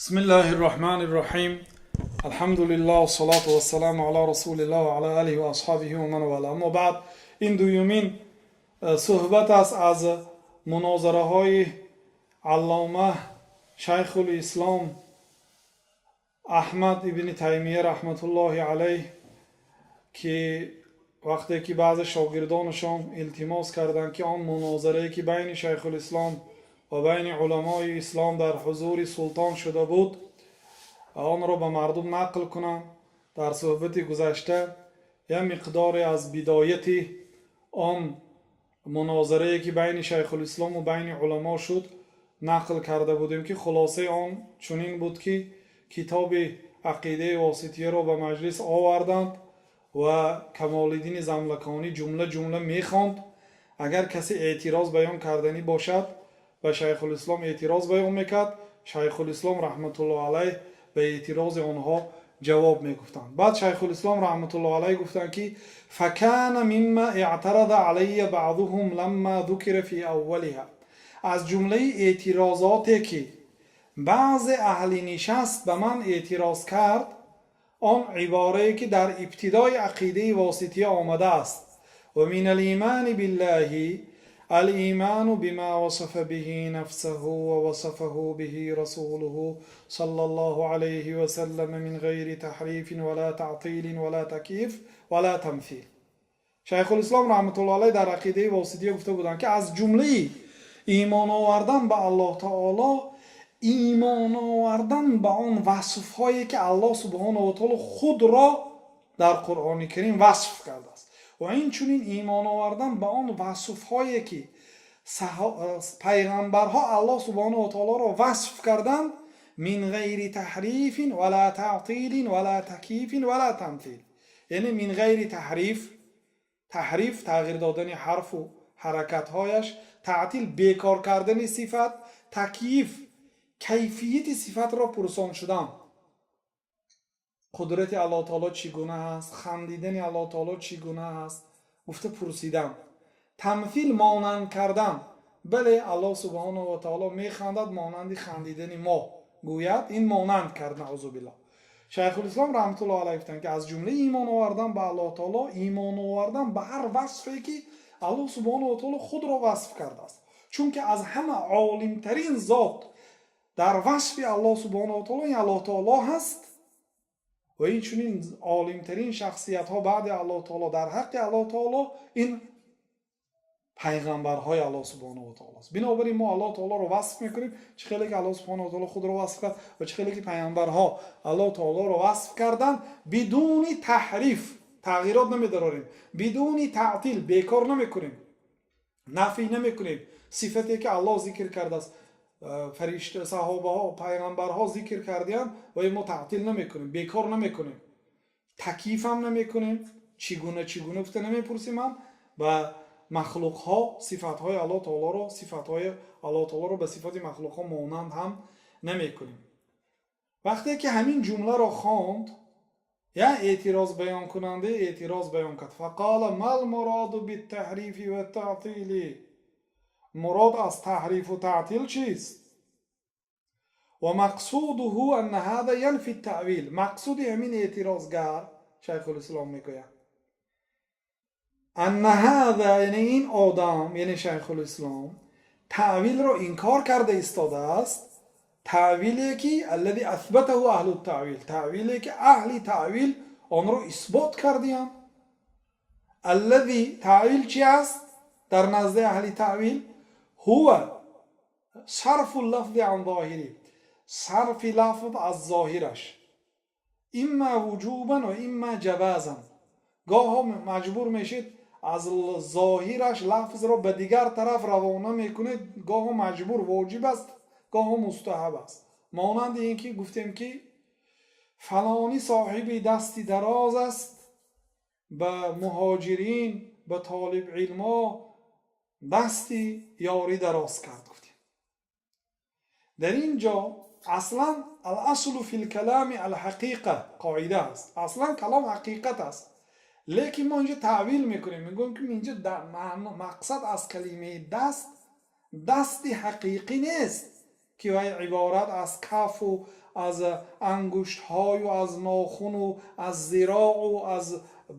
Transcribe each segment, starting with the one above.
بسم الله الرحمن الرحيم، الحمد لله والصلاة والسلام على رسول الله وعلى آله وأصحابه ومن والاه. أما بعد، ин дуюмин суҳбат аст аз мунозараҳои аллома Шайхулислом Аҳмад ибни Таймия раҳматуллоҳи алайҳ, ки вақте ки баъзе шогирдонашон илтимос карданд, ки он мунозарае, ки байни Шайхулислом ва байни уламои ислом дар ҳузури султон шуда буд, онро ба мардум нақл кунанд. Дар суҳбати гузашта як миқдоре аз бидояти он мунозарае, ки байни Шайхулислому байни уламо шуд, нақл карда будем, ки хулосаи он чунин буд, ки китоби Ақидаи Воситияро ба маҷлис оварданд ва Камолиддини Замлаконӣ ҷумла ҷумла мехонд. Агар касе эътироз баён карданӣ бошад, ба Шайхулислом эътироз баён мекард. Шайхулислом раҳматуллоҳ алайҳ ба эътирози онҳо ҷавоб мегуфтанд. Баъд Шайхулислом раҳматуллоҳ алайҳ гуфтанд, ки فكان مما اعترض علي بعضهم لما ذكر في أولها. Аз ҷумлаи эътирозоте, ки баъзе аҳли нишаст ба ман эътироз кард, он иборае, ки дар ибтидои Ақидаи Восития омадааст: ومن الإيمان بالله الإيمان بما وصف به نفسه ووصفه به رسوله صلى الله عليه وسلم من غير تحريف ولا تعطيل ولا تكييف ولا تمثيل. Шайхулислом раҳматуллоҳ алайҳ дар Ақидаи Восития гуфта буданд, ки аз ҷумлаи имон овардан ба Аллоҳ таоло имон овардан ба он васфҳое, ки Аллоҳ субҳонаҳу ва таоло худро дар Қуръони Карим васф кардааст, ва инчунин имон овардан ба он васфҳое, ки пайғамбарҳо Аллоҳ субҳонаҳу ва таолоро васф карданд, من غير تحريف ولا تعطيل ولا تكييف ولا تمثيل. Яъне من غير تحريف. Таҳриф — тағйир додани ҳарфу ҳаракатҳояш, таътил — бекор кардани сифат, такйиф — кайфияти сифатро пурсон шудан, қудрати Аллоҳ таоло чӣ гуна аст, хандидани Аллоҳ таоло чӣ гуна аст, гуфта пурсидан, тамфил — монанд кардан. Бале, Аллоҳ субҳонаҳу ва таоло механдад монанди хандидани мо, гӯяд, ин монанд кард, наъузу биллоҳ. Шайхулислом раҳматуллоҳ алайҳ гуфтанд, ки аз ҷумлаи имон овардан ба Аллоҳ таоло имон овардан ба ҳар васфе, ки Аллоҳ субҳонаҳу ва таоло худро васф кардааст, чунки аз ҳама олимтарин зот дар васфи Аллоҳ субҳонаҳу ва таоло ин Аллоҳ таоло ҳаст ва инчунин олимтарин шахсиятҳо баъди Аллоҳ таоло дар ҳаққи Аллоҳ таоло ин пайғамбарҳои Аллоҳ субҳонаҳу ва таоло аст. Бинобар ин мо Аллоҳ таолоро васф мекунем, чӣ хеле ки Аллоҳ субҳонаҳу ва таоло худро васф кард ва чӣ хеле ки пайғамбарҳо Аллоҳ таолоро васф карданд. Бидуни таҳриф, тағйирот намедарорем, бидуни таътил, бекор намекунем, нафй намекунем сифате, ки Аллоҳ зикр кардааст, фаришта, саҳобаҳо, пайғамбарҳо зикр кардиянд, ва мо таътил намекунем, бекор намекунем, такйифам намекунем, чӣ гуна, чӣ гуна гуфта намепурсем ҳам. Ба махлуқҳо сифатҳои Аллоҳ таолоро, сифатҳои Аллоҳ таолоро ба сифати махлуқҳо монанд ҳам намекунем. Вақте ки ҳамин ҷумларо хонд, як эътироз баёнкунанда эътироз баён кард: فقال ما المراد بالتحريف والتعطيل؟ Мурод аз таҳрифу таътил чист? ومقصوده أن هذا ينفي التأويل. Мақсуди ҳамин эътирозгар, Шайхулислом мегӯяд, أن هذا, яъне ин одам, яъне Шайхулислом таъвилро инкор карда истодааст, таъвиле ки الذي أثبته أهل التأويل, таъвиле ки аҳли таъвил онро исбот кардиянд. الذي, таъвил чи аст дар назди аҳли таъвил? هو صرف اللفظ عن ظاهره, сарфи лафз аз зоҳираш, إما وجوبا وإما جوازا. Гоҳо маҷбур мешед, аз зоҳираш лафзро ба дигар тараф равона мекунед. Гоҳо маҷбур, воҷиб аст, гоҳо мустаҳаб аст. Монанди ин ки гуфтем, ки фалонӣ соҳиби дасти дароз аст, ба муҳоҷирин, ба толибилмо дасти ёрӣ дароз кард, гуфтем. Дар ин ҷо аслан الأصل في الكلام الحقيقة, қоида аст, аслан калом ҳақиқат аст, лекин мо инҷо таъвил мекунем, мегӯем, ки инҷо мақсад аз калимаи даст дасти ҳақиқӣ нест. Ки вай иборат аз кафу аз ангуштҳою аз нохуну аз зироу аз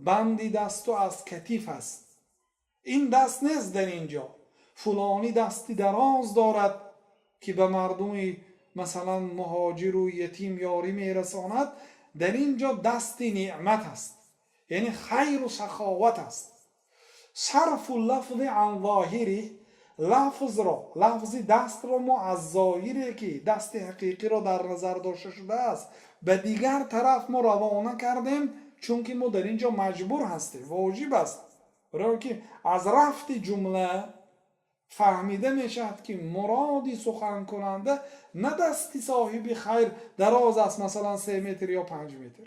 банди дасту аз катиф аст. Ин даст нест дар ин ҷо. Фулонӣ дасти дароз дорад, ки ба мардуми, масалан, муҳоҷиру ятим ёрӣ мерасонад. Дар ин ҷо дасти неъмат аст, яъне хайру саховат аст. Сарфу лафзи ан зоҳири, лафзро, лафзи дастро мо аз зоҳире, ки дасти ҳақиқиро дар назар дошта шудааст, ба дигар тараф мо равона кардем, чунки мо дар ин ҷо маҷбур ҳастем, воҷиб аст, барои ки аз рафти ҷумла фаҳмида мешавад, ки муроди суханкунанда на дасти соҳиби хайр дароз аст, масалан, 3 метр ё 5 метр.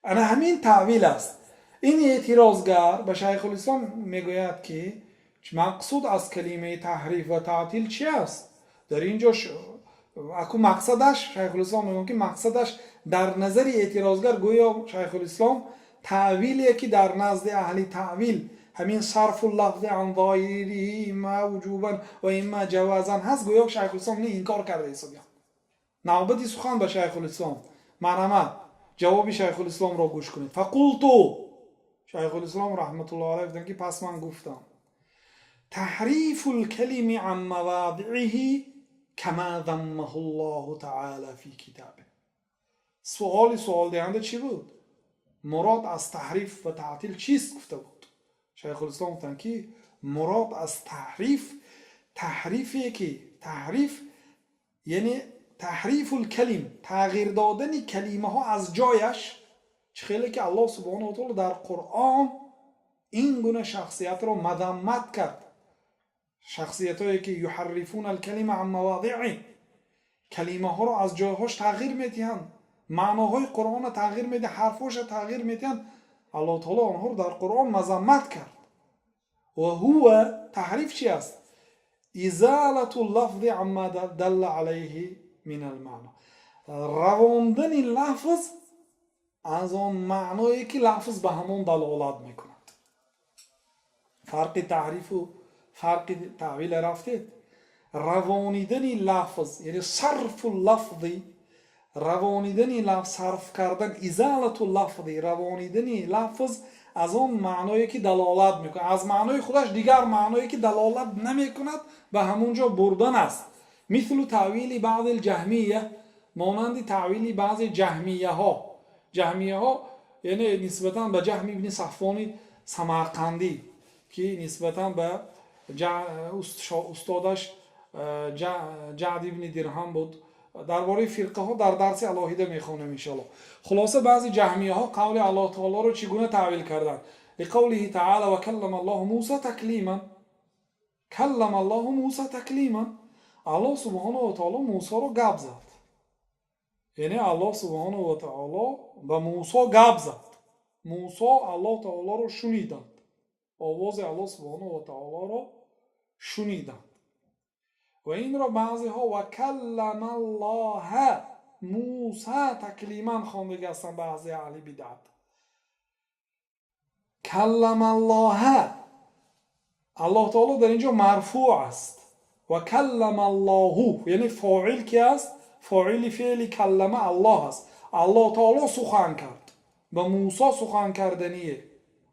Ана ҳамин таъвил аст. Ин эътирозгар ба Шайхулислом мегӯяд, ки мақсуд аз калимаи таҳриф ва таътил чи аст дар ин ҷо? Аку мақсадаш, Шайхулислом мегӯяд, ки мақсадаш дар назари эътирозгар гӯё Шайхулислом таъвиле, ки дар назди аҳли таъвил ҳамин сарфу лафзи ан зоҳириҳи имма вуҷубан ва имма ҷавазан ҳаст, гӯё Шайхулислом ини инкор карда ҳисобянд. Навбати сухан ба Шайхулислом. Марҳамат, ҷавоби Шайхулисломро гӯш кунед. Фақулту, Шайхулислом раҳматуллоҳ алайҳ гуфтанд, ки пас ман гуфтам: таҳрифу лкалими ан мавадииҳи кама заммаҳу ллоҳу таала фи китоби. Суоли суолдиҳанда чӣ буд? Мурод аз таҳриф ва таътил чист, гуфта буд. Шайхулислом гуфтанд, ки мурод аз таҳриф, таҳрифе ки таҳриф, яъне таҳрифул калим, тағйир додани калимаҳо аз ҷояш, чӣ хеле ки Аллоҳ субҳонаҳу ва таоло дар Қуръон ин гуна шахсиятро мазаммат кард, шахсиятҳое ки юҳаррифуна алкалима ан мавадиъи, калимаҳоро аз ҷойҳош тағйир медиҳанд, маъноҳои Қуръонро тағйир медиҳанд, ҳарфҳоша тағйир медиҳанд. Аллоҳ таоло онҳоро дар Қуръон мазаммат кард. Ва ҳува, таҳриф чи аст? Изалату лафзи амма далла алайҳи мин алмаъно, равондани лафз аз он маъное, ки лафз ба ҳамон далолат мекунад. Фарқи таҳрифу фарқи таъвила рафтед. Равонидани лафз, яъне сарфу лафзи, равонидани лафз, сарф кардан, изалату лафзи, равонидани лафз аз он маъное, ки далолат мекунад, аз маънои худаш дигар маъное, ки далолат намекунад, ба ҳамон ҷо бурдан аст. Мислу таъвили баъди лҷаҳмия, монанди таъвили баъзе ҷаҳмияҳо. Ҷаҳмияҳо, яъне нисбатан ба Ҷаҳм ибни Сафвони Самарқандӣ, ки нисбатан ба устодаш Ҷаъд ибни Дирҳам буд. Дар бораи фирқаҳо дар дарси алоҳида мехонем, иншоалло. Хулоса, баъзе ҷаҳмияҳо қавли Аллоҳ таолоро чӣ гуна таъвил карданд? Лиқавлиҳи таала: ва каллама Аллоҳу Муса таклиман. Каллама Аллоҳу Муса таклиман, Аллоҳ субҳонаҳу ва таоло Мусоро гап зад, яъне Аллоҳ субҳонаҳу ва таоло ба Мусо гап зад, Мусо Аллоҳ таолоро шуниданд, овози Аллоҳ субҳонаҳу ва таолоро шуниданд. Ва инро баъзеҳо ва калламаллоҳа Муса таклиман хондагӣ ҳастанд, баъзе аҳли бидъат. Калламаллоҳа, Аллоҳ таоло дар ин ҷо марфӯъ аст. Ва калламаллоҳу, яъне фоил ки аст? Фоили феъли каллама Аллоҳ аст. Аллоҳ таоло сухан кард ба Мусо, сухан кардание.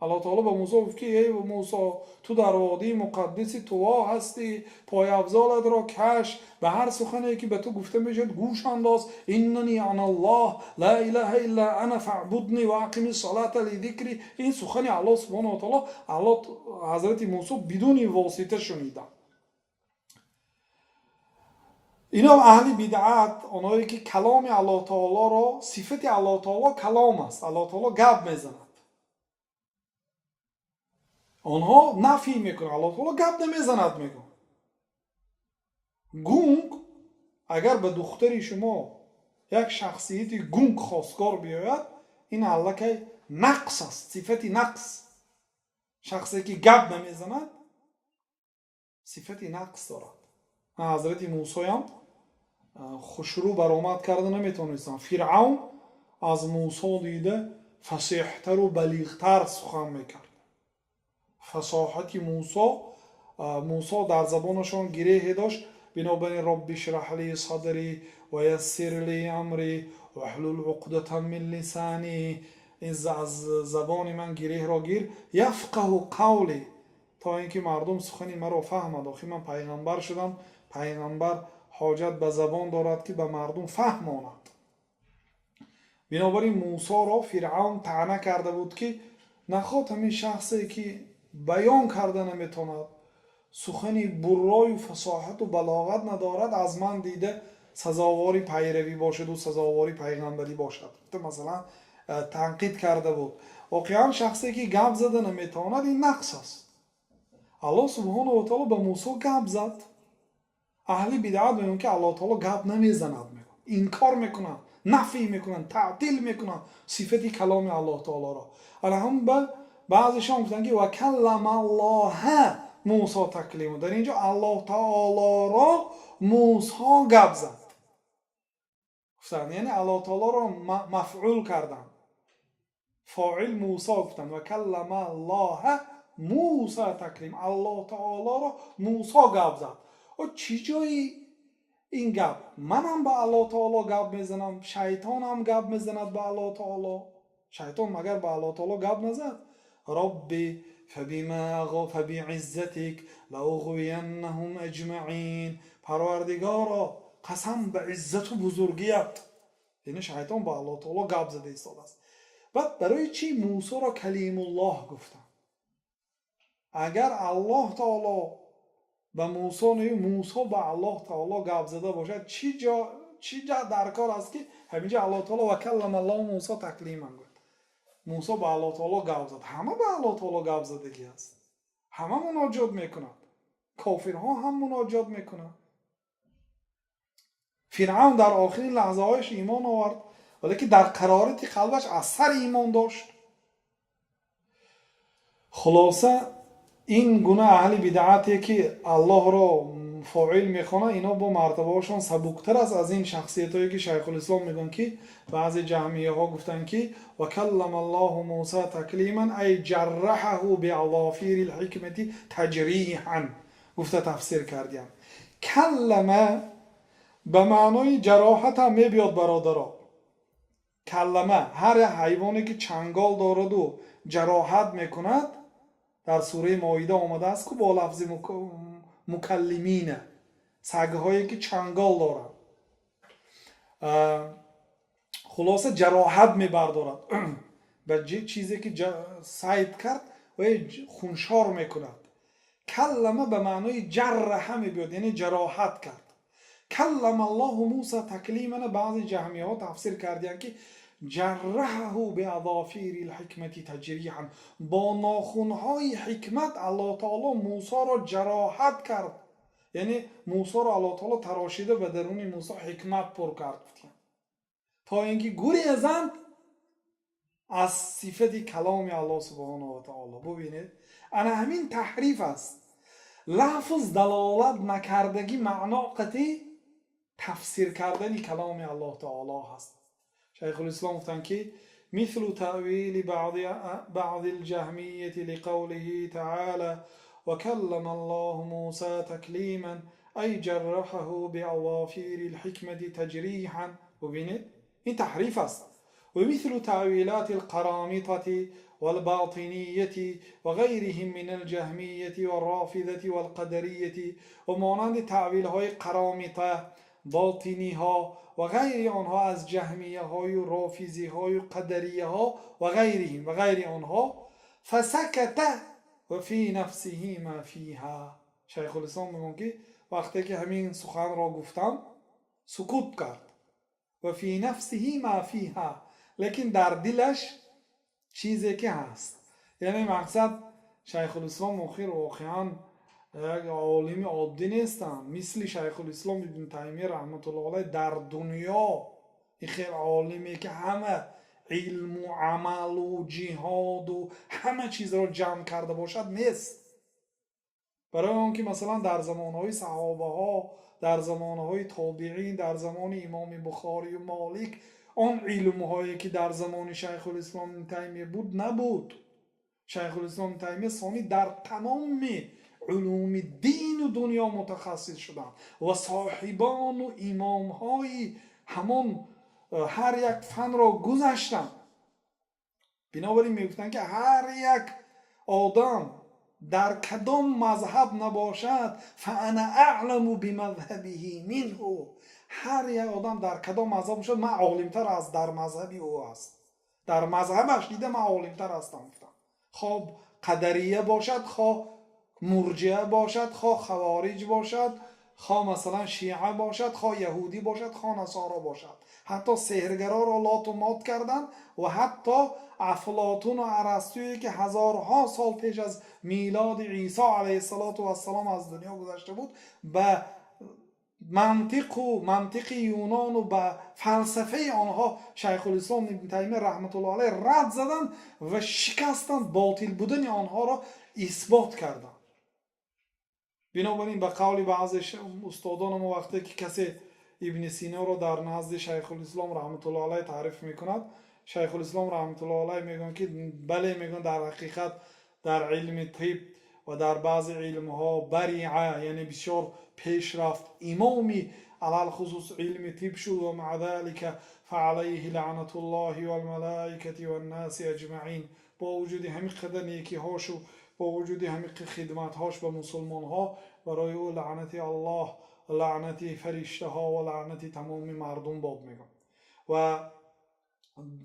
Аллоҳ таоло ба Мусо гуфт, ки эй Мусо, ту дар водии муқаддаси Туво ҳастӣ, пойафзолатро каш, ба ҳар сухане, ки ба ту гуфта мешавад, гӯш андоз. Иннани аналлоҳ ла илаҳа илла ана фаъбудни ва ақими салата лизикри. Ин сухани Аллоҳ субҳонаҳу ва таоло, Аллоҳ, ҳазрати Мусо бидуни восита шуниданд. Ино аҳли бидъат, онҳое ки каломи Аллоҳ таолоро, сифати Аллоҳ таоло калом аст, Аллоҳ таоло гап мезанад, онҳо нафӣ мекунанд. Аллоҳ таоло гап намезанад, мегӯянд. Гунг, агар ба духтари шумо як шахсияти гунг хостгор биёяд, ин аллакай нақс аст, сифати нақс. Шахсе ки гап намезанад, сифати нақс дорад. Ҳазрати Мусоям хушрӯ баромад карда наметавонистанд. Фиръавн аз Мусо дида фасеҳтару балиғтар сухан мекард. Фасоҳати Мусо, Мусо дар забонашон гиреҳе дошт. Бинобар ин رب اشرح لي صدري ويسر لي أمري واحلل عقدة من لساني, ин аз забони ман гиреҳро гир, يفقهوا قولي, то ин ки мардум сухани маро фаҳмад. Охир ман пайғамбар шудам, пайғамбар ҳоҷат ба забон дорад, ки ба мардум фаҳмонад. Бинобар ин Мусоро Фиръавн таъна карда буд, ки наход ҳамин шахсе, ки баён карда наметавонад, сухани буррою фасоҳату балоғат надорад, аз ман дида сазовори пайравӣ бошаду сазовори пайғамбарӣ бошад, масалан, танқид карда буд. Воқеан, шахсе ки гап зада наметавонад, ин нақс аст. Аллоҳ субҳонаҳу ва таоло ба Мусо гап зад. Аҳли бидъат мегӯянд, ки Аллоҳ таоло гап намезанад, мегӯянд, инкор мекунанд, нафй мекунанд, таътил мекунанд сифати каломи Аллоҳ таолоро. Алҳам ба баъзешон гуфтанд, ки وكلم الله موسى تكليما, дар ин ҷо Аллоҳ таолоро Мусо гап зад гуфтанд, яъне Аллоҳ таолоро мафъул карданд, фоил Мусо гуфтанд. وكلم الله موسى تكليما, Аллоҳ таолоро Мусо гап зад. Чӣ ҷои ин гап? Манам ба Аллоҳ таоло гап мезанам, шайтонам гап мезанад ба Аллоҳ таоло. Шайтон магар ба Аллоҳ таоло гап назад? رب فبعزتك لأغوينهم أجمعين, Парвардигоро, қасам ба иззату бузургият. Яъне шайтон ба Аллоҳ таоло гап зада истодааст. Баъд барои чӣ Мусоро Калимуллоҳ гуфтанд? Агар Аллоҳ таоло ба Мусо, Мусо ба Аллоҳ таоло гап зада бошад, чӣ ҷо, чӣ ҷа дар кор аст, ки ҳаминҷо Аллоҳ таоло وكلم الله موسى تكليما гуфт? Мусо ба Аллоҳ таоло гап зад. Ҳама ба Аллоҳ таоло гап задагӣ аст, ҳама муноҷот мекунад, кофирҳо ҳам муноҷот мекунад. Фиръавн дар охирин лаҳзаҳояш имон овард, валеки дар қарорати қалбаш аз сар имон дошт. Хулоса, ин гуна аҳли бидаате, ки Аллоҳро фоил мехонад, ино бо мартабаҳошон сабуктар аст аз ин шахсиятҳое, ки Шайхулислом мегӯянд, ки баъзе ҷаҳмияҳо гуфтанд, ки وكلم الله موسى تكليما أي جرحه بأظافير الحكمة تجريحا гуфта тафсир кардиям. كلم ба маънои ҷароҳатам мебиёд, бародаро. كلم ҳар як ҳайвоне, ки чангол дораду ҷароҳат мекунад, дар сураи Моида омадааст ку бо лафзи مكلبين, сагҳое, ки чангол доранд. Хулоса, ҷароҳат мебардорад ба чизе, ки сайд кард ва хуншор мекунад. كلم ба маънои جرح мебиёд, яъне ҷароҳат кард. كلم الله موسى تكليما баъзе ҷаҳмияҳо тафсир кардиянд, ки جرحه بأظافير الحكمة تجريحا, бо нохунҳои ҳикмат Аллоҳ таоло Мусоро ҷароҳат кард, яъне Мусоро Аллоҳ таоло тарошида, ба даруни Мусо ҳикмат пур кард, гуфтиянд, то ин ки гурезанд аз сифати каломи Аллоҳ субҳонаҳу ва таоло. Бубинед, ана ҳамин таҳриф аст. Лафз далолат накардагӣ, маъно қатӣ тафсир кардани каломи Аллоҳ таоло ҳаст. Шайхулислом гуфтанд, ки مثل تأويل بعض الجهمية لقوله تعالى وكلم الله موسى تكليما أي جرحه بأظافير الحكمة تجريحا. ببینید، این تحریف است. ومثل تأويلات القرامطة والباطنية وغيرهم من الجهمية والرافضة والقدرية, و مانند تأویل های قرامطه، باطنی ها و غیر آنها از جهمیه های و رافضی های و قدریه ها و غیرهم و غیر آنها. فسكت وفي نفسه ما فيها. شیخ الاسلام میگن که وقتی که همین سخن را گفتم، سکوت کرد وفي نفسه ما فيها, لیکن در دلش چیزی که هست. یعنی مقصد، شیخ الاسلام охир воқеан як олими оддӣ нестанд. Мисли Шайхулислом Ибн Таймия раҳматуллоҳ алайҳ дар дунё ин хел олиме, ки ҳама илму амалу ҷиҳоду ҳама чизро ҷамъ карда бошад, нест. Барои он ки, масалан, дар замонҳои саҳобаҳо, дар замонҳои тобиин, дар замони имоми Бухорию Молик он илмҳое, ки дар замони Шайхулислом Ибн Таймия буд, набуд. Шайхулислом Ибн Таймия сонӣ дар тамоми Улуми дину дунё мутахассис шуданд ва соҳибону имомҳои ҳамон ҳар як фанро гузаштанд. Бинобар ин мегуфтанд, ки ҳар як одам дар кадом мазҳаб набошад, فأنا أعلم بمذهبه منه. Ҳар як одам дар кадом мазҳаб бошад, ман олимтар аз дар мазҳаби ӯ аст, дар мазҳабаш дида ман олимтар ҳастам, гуфтам. Хоб қадария бошад, хо мурҷиа бошад, хо хавориҷ бошад, хо масалан шиа бошад, хо яҳудӣ бошад, хо насоро бошад. Ҳатто сеҳргароро лоту мот карданд ва ҳатто Афлотуну Арастуе, ки ҳазорҳо сол пеш аз милоди Исо алайҳиссалоту вассалом аз дунё гузашта буд, ба мантиқу мантиқи юнону ба фалсафаи онҳо Шайхулислом Ибн Таймия раҳматуллоҳ алайҳ рад заданд ва шикастанд, ботил будани онҳоро исбот карданд. Бинобар ин, ба қавли баъзе устодонамо, вақте ки касе Ибни Синоро дар назди Шайхулислом раҳматуллоҳ алайҳ таъриф мекунад, Шайхулислом раҳматуллоҳ алайҳ мегӯянд, ки бале, мегӯянд, дар ҳақиқат дар илми тиб ва дар баъзе илмҳо бариа, яъне бисёр пеш рафт, имоми алалхусус илми тиб шуд. ومع ذلك فعليه لعنة الله والملائكة والناس أجمعين. Бо вуҷуди ҳамин қадар некиҳошу бо вуҷуди ҳамин хидматҳош ба мусулмонҳо, барои ӯ лаънати Аллоҳ, лаънати фариштаҳо ва лаънати тамоми мардум бод, мегӯяд. Ва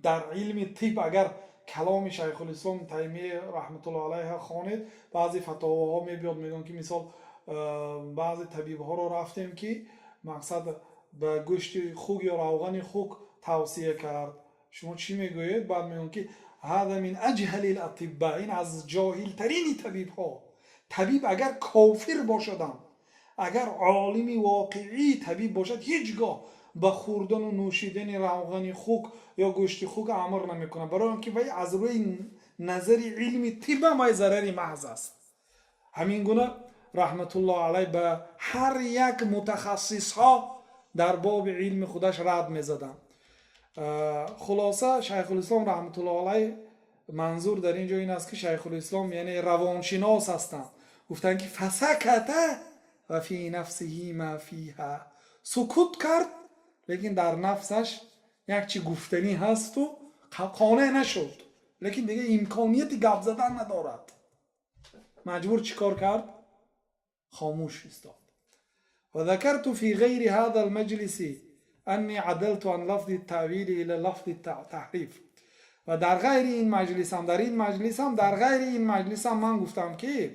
дар илми тиб агар каломи Шайхулислом Таймия раҳматуллоҳ алайҳа хонед, баъзе фатовоҳо мебиёд, мегӯянд, ки мисол баъзе табибҳоро рафтем, ки мақсад ба гӯшти хук ё равғани хук тавсия кард, шумо чӣ мегӯед? Баъд мегӯянд, ки هذا من أجهل الأطباء. Ин аз ҷоҳилтарини табибҳо. Табиб агар кофир бошадам, агар олими воқеии табиб бошад, ҳеҷ гоҳ ба хӯрдану нӯшидани равғани хук ё гӯшти хук амр намекунад, барои он ки вай аз рӯи назари илми тибам вай зарари маҳз аст. Ҳамин гуна раҳматуллоҳ алайҳ ба ҳар як мутахассисҳо дар боби илми худаш рад мезаданд. Хулоса, Шайхулислом раҳматуллоҳ алайҳ, манзур дар ин ҷо ин аст, ки Шайхулислом яъне равоншинос ҳастанд. Гуфтанд, ки فسكت وفي نفسه ما فيها. Сукут кард, лекин дар нафсаш як чи гуфтанӣ ҳасту қонеъ нашуд, лекин дига имконияти гап задан надорад. Маҷбур чӣ кор кард? Хомӯш истод. وذكرت في غير هذا المجلس أني عدلت عن لفظ التأويل إلى لفظ التحريف. Ва дар ғайри ин маҷлисам, дар ин маҷлисам, дар ғайри ин маҷлисам ман гуфтам, ки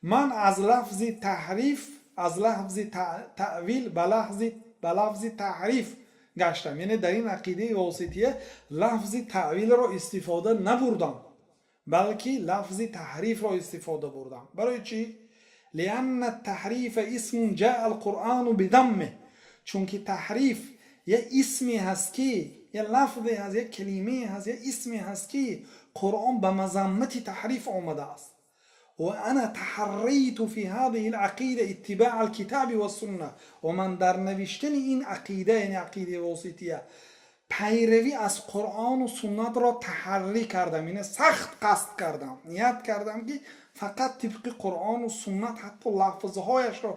ман аз лафзи таҳриф, аз лафзи таъвил ба лафзи таҳриф гаштам, яъне дар ин ақидаи Восития лафзи таъвилро истифода набурдам, балки лафзи таҳрифро истифода бурдам. Барои чӣ? لأن التحريف اسم جاء القرآن بذمه. Чунки таҳриф я исме ҳаст, ки я лафзе ҳаст, я калимае ҳаст, я исме ҳаст, ки Қуръон ба мазаммати таҳриф омадааст. وأنا تحريت في هذه العقيدة اتباع الكتاب والسنة. Ва ман дар навиштани ин ақида, яъне ақидаи Восития, пайравӣ аз Қуръону суннатро таҳаррӣ кардам, яъне сахт қасд кардам, ният кардам, ки фақат тибқи Қуръону суннат ҳатто лафзҳояшро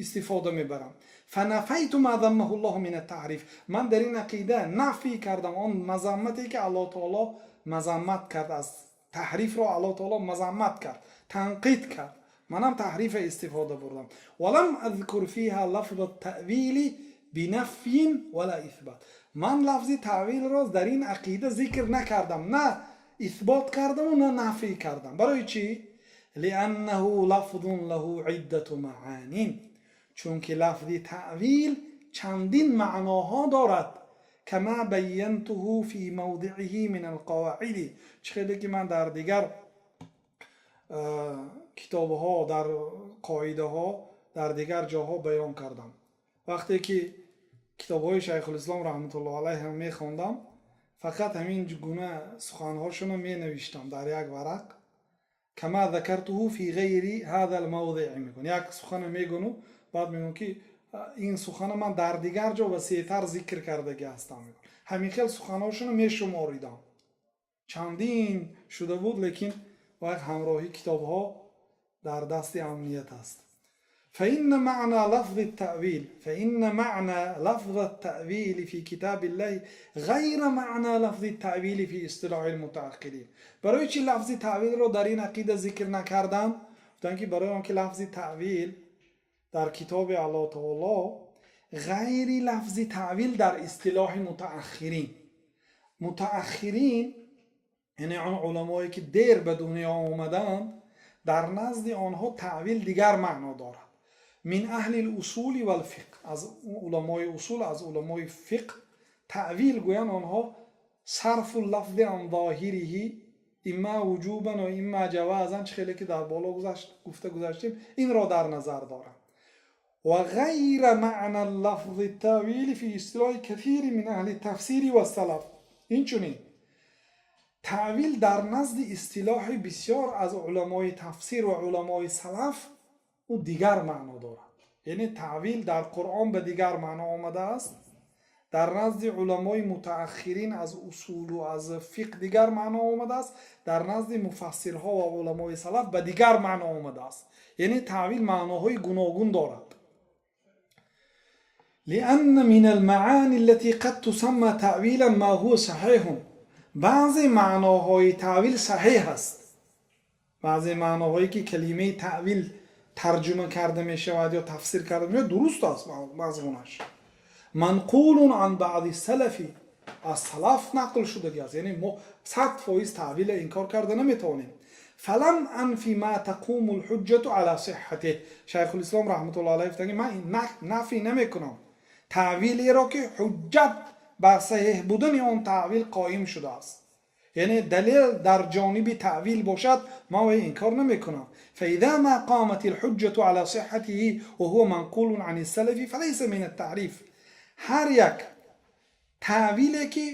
истифода мебарам. فنفيت ما ذمه الله من التحريف. Ман дар ин ақида нафӣ кардам он мазаммате, ки Аллоҳ таоло мазаммат кард аз таҳрифро. Аллоҳ таоло мазаммат кард, танқид кард, манам таҳрифа истифода бурдам. ولم أذكر فيها لفظ التأويل بنفي ولا إثبات. Ман лафзи таъвилро дар ин ақида зикр накардам, на исбот кардаму на нафӣ кардам. Барои чӣ? لأنه لفظ له عدة معان. Чунки лафзи таъвил чандин маъноҳо дорад. كما بينته في موضعه من القواعد. Чӣ хеле ки ман дар дигар китобҳо, дар қоидаҳо, дар дигар ҷоҳо баён кардам. Вақте ки китобҳои Шайхулислом раҳматуллоҳ алайҳ мехондам, фақат ҳамин гуна суханҳошонро менавиштам дар як варақ. كما ذكرته في غير هذا الموضع мекун. Як сухана мегуну баъд мегӯм, ки ин сухана ман дар дигар ҷо васеътар зикр кардагӣ ҳастам. Ҳамин хел суханҳошонро мешуморидам, чандин шуда буд, лекин Ва ҳамроҳи китобҳо дар дасти амният аст. فإن معنى لفظ التأويل فإن معنى لفظ التأويل في كتاب الله غير معنى لفظ التأويل في اصطلاح المتأخرين. Барои чӣ лафзи таъвилро дар ин ақида зикр накардам? Гуфтанд, ки барои он ки лафзи таъвил дар китоби Аллоҳ таоло ғайри лафзи таъвил дар истилоҳи мутааххирин. Мутааххирин, яъне он уламое, ки дер ба дунё омаданд, дар назди онҳо таъвил дигар маъно дорад. من أهل الأصول والفقه, аз уламои усул, аз уламои фиқҳ, таъвил гӯянд онҳо صرف اللفظ عن ظاهره إما وجوبا و إما جوازا, чӣ хеле ки дар боло гуфта гузаштем, инро дар назар доранд. وغير معنى لفظ التأويل في اصطلاح كثير من أهل التفسير والسلف. Инчунин таъвил дар назди истилоҳи бисёр аз уламои тафсир ва уламои салаф ӯ дигар маъно дорад. Яъне таъвил дар Қуръон ба дигар маъно омадааст, дар назди уламои мутааххирин аз усулу аз фиқҳ дигар маъно омадааст, дар назди муфассирҳо ва уламои салаф ба дигар маъно омадааст. Яъне таъвил маъноҳои гуногун дорад. لأن من المعاني التي قد تسمى تأويلا ما هو صحيح. Баъзе маъноҳои таъвил саҳеҳ аст. Баъзе маъноҳое, ки калимаи таъвил тарҷума карда мешавад ё тафсир карда мешавад, дуруст аст мазмунаш. منقول عن بعض السلف, аз салаф нақл шудагӣ аст. Яъне мо 100% таъвила инкор карда наметавонем. فلم أنف ما تقوم الحجة على صحته. Шайхулислом раҳматуллоҳ алайҳ гуфтанд, ман нафӣ намекунам таъвилеро, ки ҳуҷҷат бар саҳеҳ будани он таъвил қоим шудааст, яъне далел дар ҷониби таъвил бошад, ман вай инкор намекунам. فإذا ما قامت الحجة على صحته وهو منقول عن السلف فليس من التحريف. Ҳар як таъвиле, ки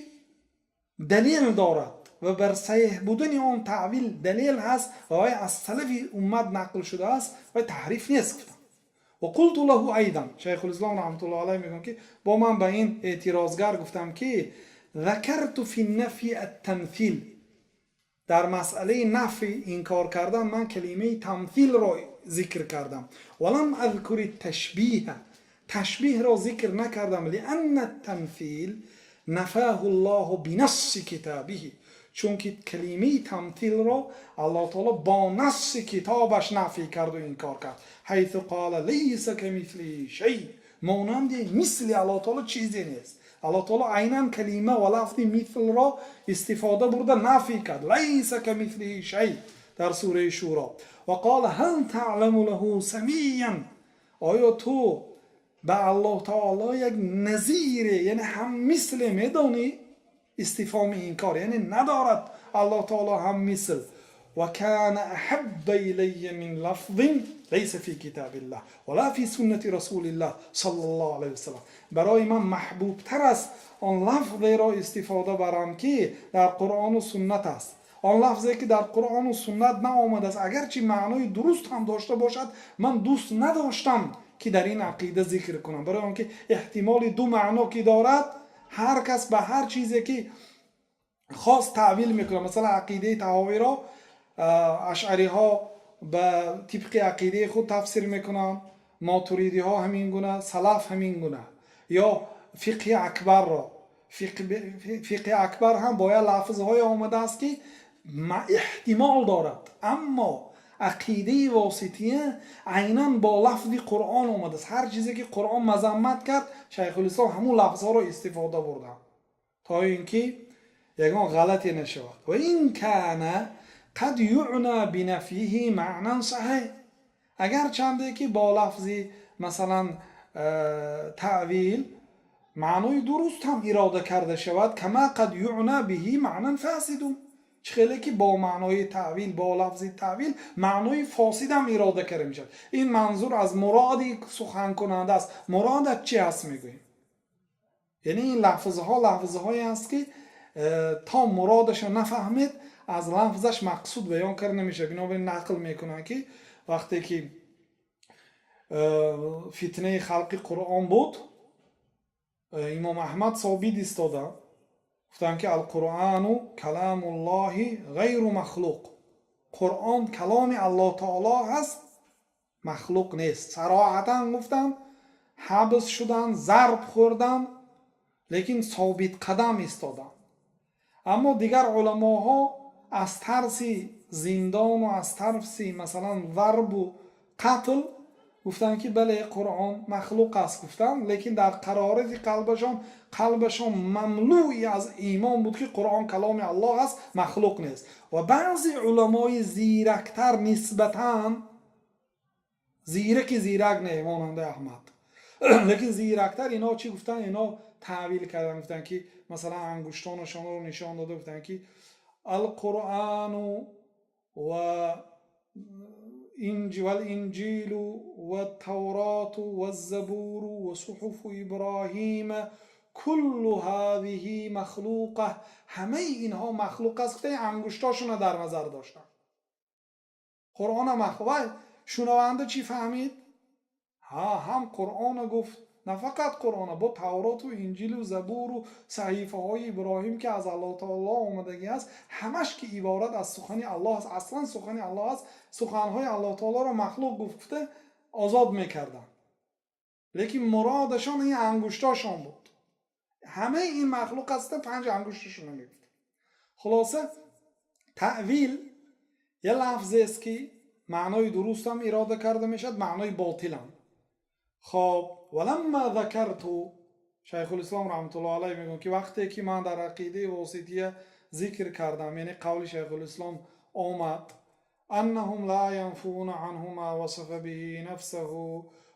далел дорад ва бар саҳеҳ будани он таъвил далел ҳаст ва вай аз салафи уммат нақл шудааст, вай таҳриф нест, гуфтам. وقلت له أيضا, шайхулислом раҳматуллоҳ алайҳ мегӯяд, ки бо ман ба ин эътирозгар гуфтам, ки ذكرت في النفي التمثيل, дар масъалаи нафи, инкор кардан, ман калимаи тамфилро зикр кардам. ولم أذكر التشبيه, ташбиҳро зикр накардам. لأن التمثيل نفاه الله بنص كتابه, чунки калимаи тамтилро Аллоҳ таоло бо насси китобаш нафӣ карду инкор кард. حيث قال ليس كمثله شيء, монанди мисли Аллоҳ таоло чизе нест. Аллоҳ таоло айнан калима ва лафзи мислро истифода бурда нафӣ кард, ليس كمثله شيء, дар сураи Шӯро. وقال هل تعلم له سميا, оё ту ба Аллоҳ таоло як назире, яъне ҳам мисле медонӣ? Истифҳоми инкор, яъне надорад Аллоҳ таоло ҳам мисл. وكان أحب إلي من لفظ ليس في كتاب الله ولا في سنة رسول الله صلى الله عليه وسلم. Барои ман маҳбубтар аст он лафзеро истифода барам, ки дар Қуръону суннат аст. Он лафзе, ки дар Қуръону суннат наомадааст, агарчи маънои дуруст ҳам дошта бошад, ман дӯст надоштам, ки дар ин ақида зикр кунам, барои он ки эҳтимоли ду маъно ки дорад, ҳар кас ба ҳар чизе ки хост таъвил мекунад. Масалан, ақидаи Таҳовиро ашъариҳо ба тибқи ақидаи худ тафсир мекунанд, мотуридиҳо ҳамин гуна, салаф ҳамин гуна. Ё фиқҳи акбарро, фиқҳи акбар ҳам бо як лафзҳое омадааст, ки эҳтимол дорад, аммо ақидаи Восития айнан бо лафзи Қуръон омадааст. Ҳар чизе ки Қуръон мазаммат кард, Шайхулислом ҳамун лафзҳоро истифода бурданд, то ин ки ягон ғалате нашавад. وإن كان قد يعنى بنفيه معنى صحيح, агарчанде ки бо лафзи, масалан, таъвил маънои дуруст ҳам ирода карда шавад. كما قد يعنى به معنى فاسد, чӣ хеле ки бо маънои таъвил, бо лафзи таъвил маънои фосидам ирода карда мешавад. Ин манзур аз муроди суханкунанда аст. Муродат чи аст, мегӯем. Яъне ин лафзҳо лафзҳое аст, ки то муродашро нафаҳмед, аз лафзаш мақсуд баён карда намешавад. Бинобар ин нақл мекунанд, ки вақте ки фитнаи халқи Қуръон буд, имом Аҳмад собит истоданд, гуфтанд, ки القرآن كلام الله غير مخلوق. Қуръон каломи Аллоҳ таоло ҳаст, махлуқ нест. Сароҳатан гуфтанд, ҳабс шуданд, зарб хӯрданд, лекин собитқадам истоданд. Аммо дигар уламоҳо аз тарси зиндону аз тарси, масалан, зарбу қатл гуфтанд, ки бале, Қуръон махлуқ аст, гуфтанд, лекин дар қарорати қалбашон, қалбашон мамлӯи аз имон буд, ки Қуръон каломи Аллоҳ аст, махлуқ нест. Ва баъзе уламои зирактар, нисбатан зираки зирак не, монандаи Аҳмад, лекин зирактар, ино чӣ гуфтанд? Ино таъвил карданд, гуфтанд, ки масалан, ангуштонашонро нишон дода гуфтанд, ки القرآن والإنجيل والتوراة والزبور وصحف إبراهيم كل هذه مخلوقة, ҳамаи инҳо махлуқ аст, гуфта, ангуштошонро дар назар доштанд. Қуръона махлуқ. Шунаванда чӣ фаҳмид? Ҳа, ҳам Қуръона гуфт, на фақат Қуръона, бо Тавроту Инҷилу Забуру саҳифаҳои Иброҳим, ки аз Аллоҳ таоло омадагӣ аст, ҳамаш ки иборат аз сухани Аллоҳ аст, аслан сухани Аллоҳ аст, суханҳои Аллоҳ таолоро махлуқ гуфт, гуфта озод мекарданд. Лекин муродашон ин ангуштошон буд. Ҳамаи ин махлуқ аста, панҷ ангушташонро мегуфт. Хулоса, таъвил я лафзест, ки маънои дурустам ирода карда мешавад, маънои ботилам. Хоб, ولما ذكرت, Шайхулислом раҳматуллоҳ алайҳ мегӯяд, ки вақте ки ман дар ақидаи Восития зикр кардам, яъне қавли Шайхулислом омад, أنهم لا ينفون عنه ما وصف به نفسه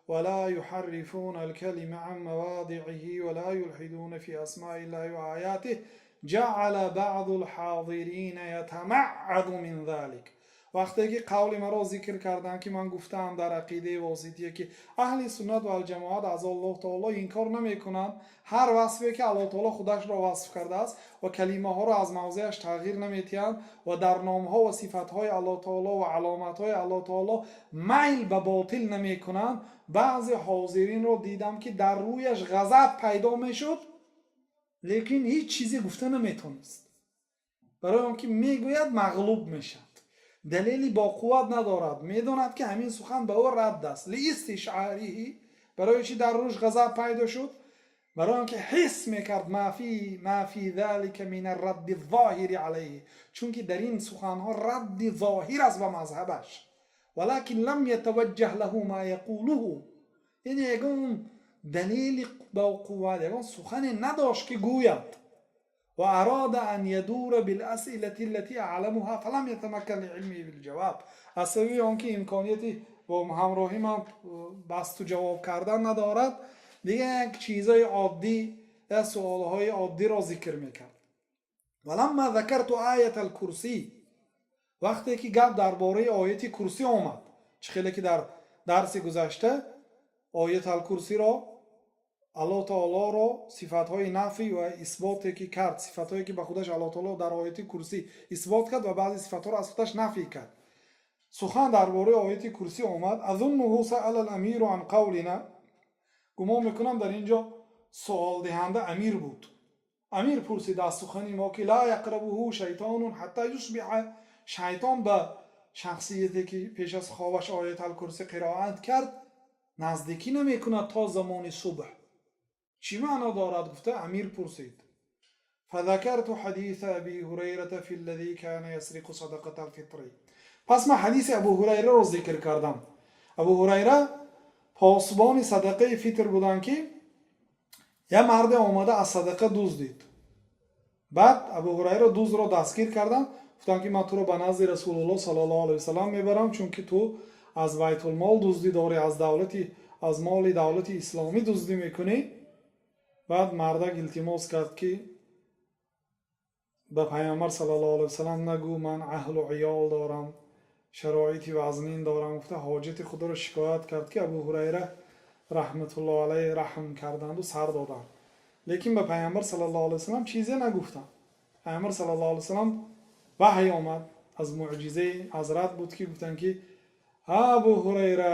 ولا يحرفون الكلم عن مواضعه ولا يلحدون في أسماء الله وآياته، جعل بعض الحاضرين يتمعض من ذلك. Вақте ки қавли маро зикр карданд, ки ман гуфтаам дар ақидаи Восития, ки аҳли суннат валҷамоат аз Аллоҳ таоло инкор намекунанд ҳар васфе, ки Аллоҳ таоло худашро васф кардааст, ва калимаҳоро аз мавзеаш тағйир наметиҳанд, ва дар номҳо ва сифатҳои Аллоҳ таоло ва аломатҳои Аллоҳ таоло майл ба ботил намекунанд, баъзе ҳозиринро дидам, ки дар рӯяш ғазаб пайдо мешуд, лекин ҳеҷ чизе гуфта наметонист, барои он ки мегӯяд, мағлуб мешавад, далели боқувват надорад, медонад, ки ҳамин сухан ба ӯ радд аст. لاستشعاره, барои чӣ дар рӯш ғазаб пайдо шуд? Барои он ки ҳис мекард ما في ذلك من الرد الظاهر عليه, чунки дар ин суханҳо радди зоҳир аст ба мазҳабаш. ولكن لم يتوجه له ما يقوله, яъне ягон далели боқувват, ягон сухане надошт, ки гӯяд. وأراد أن يدور بالأسئلة التي أعلمها فلم يتمكن لعلمه بالجواب. Аз сабаби он ки имконияти бо ҳамроҳи ман басту ҷавоб кардан надорад, дига як чизҳои оддӣ, як суолҳои оддиро зикр мекард. ولما ذكرت آية الكرسي, вақте ки гап дар бораи ояти курсӣ омад, чӣ хеле ки дар дарси гузашта ояталкурсиро, Аллоҳ таолоро сифатҳои нафӣ ва исботе ки кард, сифатҳое ки ба худаш Аллоҳ таоло дар ояти курсӣ исбот кард ва баъзе сифатҳоро аз худаш нафӣ кард, сухан дар бораи ояти курсӣ омад. أظنه سأل الأمير عن قولنا, гумон мекунам, дар ин ҷо суолдиҳанда амир буд. Амир пурсид аз сухани мо, ки لا يقربه شيطان حتى يصبح, шайтон ба шахсияте, ки пеш аз хобаш ояталкурсӣ қироат кард, наздикӣ намекунад то замони субҳ, чӣ маъно дорад, гуфта амир пурсид. فذكرت حديث أبي هريرة في الذي كان يسرق صدقة الفطر. Пас ман ҳадиси Абу Ҳурайраро зикр кардам. Абу Ҳурайра посбони садақаи фитр буданд, ки як марде омада аз садақа дуздид. Баъд Абу Ҳурайра дуздро дастгир карданд, гуфтанд, ки ман туро ба назди Расулуллоҳ саллаллоҳу алайҳи васалам мебарам, чунки ту аз байтулмол дуздӣ дорӣ, аз давлати, аз моли давлати исломӣ дуздӣ мекунӣ. Баъд мардак илтимос кард, ки ба Пайғамбар саллаллоҳу алайҳи васалам нагӯ, ман аҳлу иёл дорам, шароити вазнин дорам, гуфта ҳоҷати худро шикоят кард, ки Абу Ҳурайра раҳматуллоҳ алайҳ раҳм карданду сар доданд, лекин ба Пайғамбар саллаллоҳу алайҳи васалам чизе нагуфтанд. Пайғамбар саллаллоҳу алайҳи васалам ваҳй омад, аз муъҷизаи ҳазрат буд, ки гуфтанд, ки Абу Ҳурайра,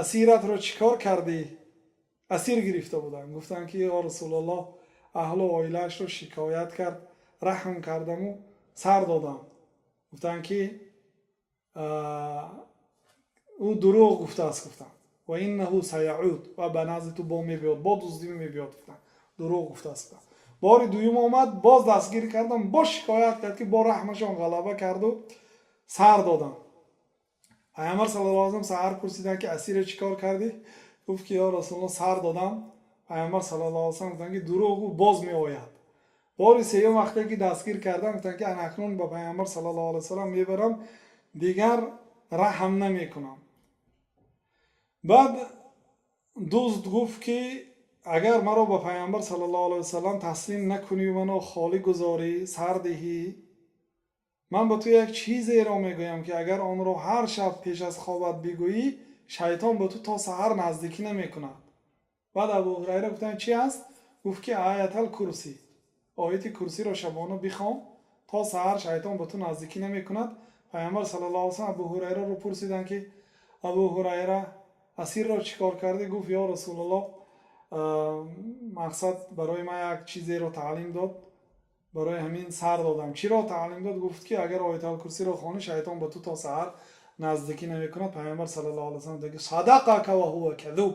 асиратро чӣ кор кардӣ? Асир гирифта буданд. Гуфтанд, ки ё Расулуллоҳ, аҳлу оилаашро шикоят кард, раҳм кардаму сар додам. Гуфтанд, ки Ӯ дурӯғ гуфтааст, гуфтанд. Ва иннаҳу саяуд, ва ба назди ту бо мебиёд, бо дуздӣ мебиёд, гуфтанд, дурӯғ гуфтааст, гуфтанд. Бори дуюм омад, боз дастгир кардам, боз шикоят кард, ки бо раҳмашон ғалаба карду сар додам. Пайғамбар саллаллоҳу алайҳи васаллам саҳар пурсиданд, ки асира чӣ кор кардӣ? Гуфт, ки ё Расулуллоҳ, сар додам. Пайғамбар саллаллоҳу алайҳи васаллам гуфтанд, ки дурӯғ гуфт, боз меояд. Бори сеюм вақте ки дастгир кардам, гуфтанд, ки ана акнун ба Пайғамбар саллаллоҳу алайҳи васаллам мебарам, дигар раҳм намекунам. Баъд дузд гуфт, ки агар маро ба Пайғамбар саллаллоҳу алайҳи васаллам таслим накунӣ, маро холӣ гузорӣ, сар диҳӣ, ман ба ту як чизеро мегӯям, ки агар онро ҳар шаб пеш аз хобат бигӯӣ, шайтон ба ту то саҳар наздикӣ намекунад. Баъд Абу Ҳурайра гуфтанд: чӣ аст? Гуфт, ки Оятал Курсӣ, ояти Курсиро шабона бихон, то саҳар шайтон ба ту наздикӣ намекунад. Пайғамбар саллаллоҳу алайҳи васаллам Абу Ҳурайраро пурсиданд, ки Абу Ҳурайра, асирро чӣ кор кардӣ? Гуфт: ё Расулуллоҳ, мақсад, барои ман як чизеро таълим дод, барои ҳамин сар додам. Чиро таълим дод? Гуфт, ки агар Оятал Курсиро хонӣ, шайтон ба ту то саҳар наздикӣ намекунад. Пайғамбар саллаллоҳу алайҳи васаллам гуфт: садақака ва ҳува кадуб,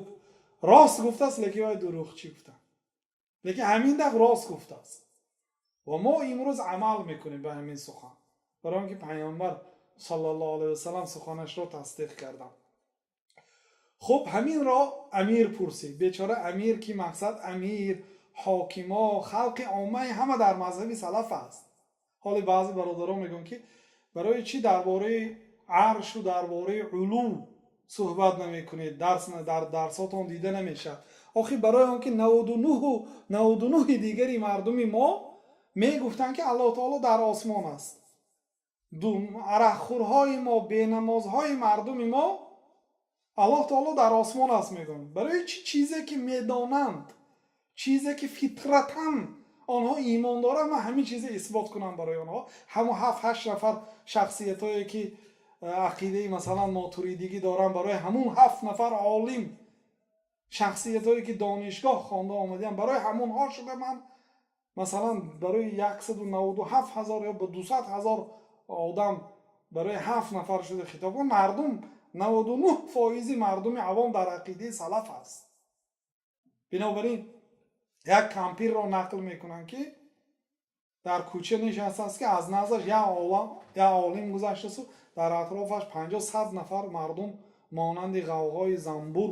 рост гуфтааст, лекин вай дурӯғчӣ гуфтанд, лекин ҳамин дафъ рост гуфтааст. Ва мо имрӯз амал мекунем ба ҳамин сухан, барои он ки Пайғамбар саллаллоҳу алайҳи васаллам суханашро тасдиқ карданд. Хуб, ҳаминро амир пурсид. Бечора амир, ки мақсад, амир, ҳокимо, халқи оммаи ҳама дар мазҳаби салаф аст. Ҳоле баъзе бародарон мегӯянд, ки барои чӣ дар бораи аршу дар бораи улув суҳбат намекунед, дарс дар дарсотон дида намешавад. Охир, барои он ки 99-у 99-и дигари мардуми мо мегуфтанд, ки Аллоҳ таоло дар осмон аст. Арақхӯрҳои мо, бенамозҳои мардуми мо Аллоҳ таоло дар осмон аст мегӯянд. Барои чӣ? Чизе ки медонанд, чизе ки фитратан онҳо имон доранд, ман ҳамин чизе исбот кунам барои онҳо. Ҳамон ҳафт ҳашт нафар шахсиятҳое, ки ақидаи, масалан, мотуридигӣ доранд, барои ҳамун ҳафт нафар олим шахсиятҳое, ки донишгоҳ хонда омадаанд, барои ҳамонҳо шуда, ман, масалан, барои 197 000 ё ба 200 000 одам, барои ҳафт нафар шуда хитоб кун. Мардум, 99 фоизи мардуми авом дар ақидаи салаф аст. Бинобар ин як кампирро нақл мекунанд, ки дар кӯча нишастааст, ки аз наздаш як олим гузаштасту дар атрофаш 50-100 нафар мардум монанди ғавғои занбур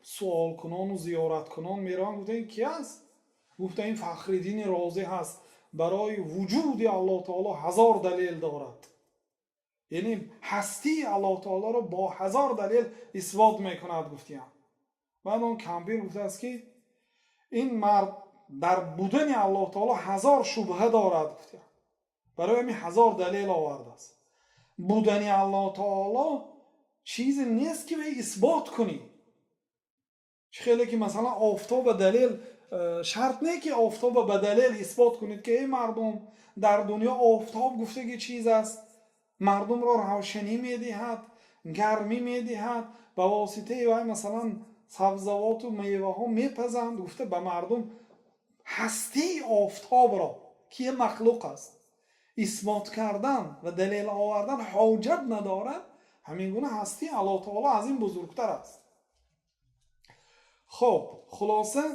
суолкунону зиёраткунон мераванд. Гуфта: ин ки аст? Гуфта: ин Фахриддини Розӣ ҳаст, барои вуҷуди Аллоҳ таоло 1000 далел дорад, яъне ҳастии Аллоҳ таолоро бо 1000 далел исбот мекунад, гуфтиям. Баъд он кампир гуфтааст, ки ин мард дар будани Аллоҳ таоло 1000 шубҳа дорад, гуфтиям, барои ҳамин 1000 далел овардааст. Будани Аллоҳ таоло чизе нест, ки вай исбот кунӣ. Чӣ хеле ки, масалан, офтоба далел шарт не, ки офтоба ба далел исбот кунед, ки эй мардум, дар дунё офтоб гуфтаги чиз аст, мардумро равшанӣ медиҳад, гармӣ медиҳад, ба воситаи вай, масалан, сабзавоту меваҳо мепазанд, гуфта ба мардум ҳастии офтобро, ки як махлуқ аст, исбот кардан ва далел овардан ҳоҷат надорад. Ҳамин гуна ҳастии Аллоҳ таоло аз ин бузургтар аст. Хуб, хулоса,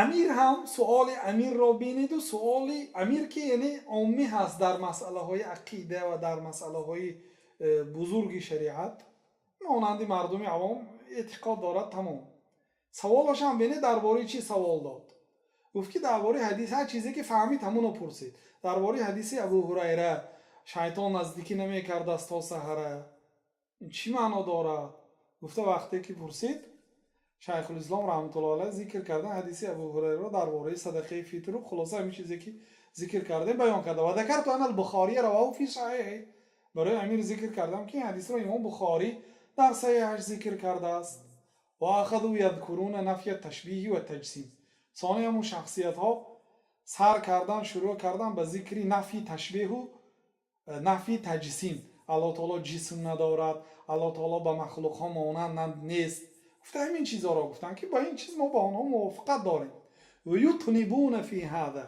амир ҳам суоли амирро биниду, суоли амир, ки яъне оммӣ ҳаст дар масъалаҳои ақида ва дар масъалаҳои бузурги шариат, монанди мардуми авом эътиқод дорад, тамом. Саволашам бинед, дар бораи чӣ савол дод. Гуфт, ки дар бораи ҳадис, ҳар чизе ки фаҳмид, ҳамуно пурсид. Дар бораи ҳадиси Абу Ҳурайра, шайтон наздикӣ намекардааст то саҳара, чӣ маъно дорад, гуфта. Вақте ки пурсид, Шайхулислом раҳматуллоҳ алайҳ зикр кардан ҳадиси Абу Ҳурайраро дар бораи садақаи фитру, хулоса, ҳамин чизе ки зикр кардем, баён карда. Ва закарту ана Бухория раваҳу фи саҳиҳи, барои амир зикр кардам, ки ин ҳадисро имом Бухорӣ дар саҳиҳаш зикр кардааст. Ва ахаду ядкуруна нафя ташбиҳи ва таҷсим. Сони ҳамун шахсиятҳо сар кардан, шурӯъ кардан ба зикри нафи ташбеҳу нафи таҷсим. Аллоҳ таоло ҷисм надорад, Аллоҳ таоло ба махлуқҳо монанд нест, гуфта, ҳамин чизҳоро гуфтанд, ки ба ин чиз мо ба онҳо мувофиқат дорем. Ютнибуна фи ҳада,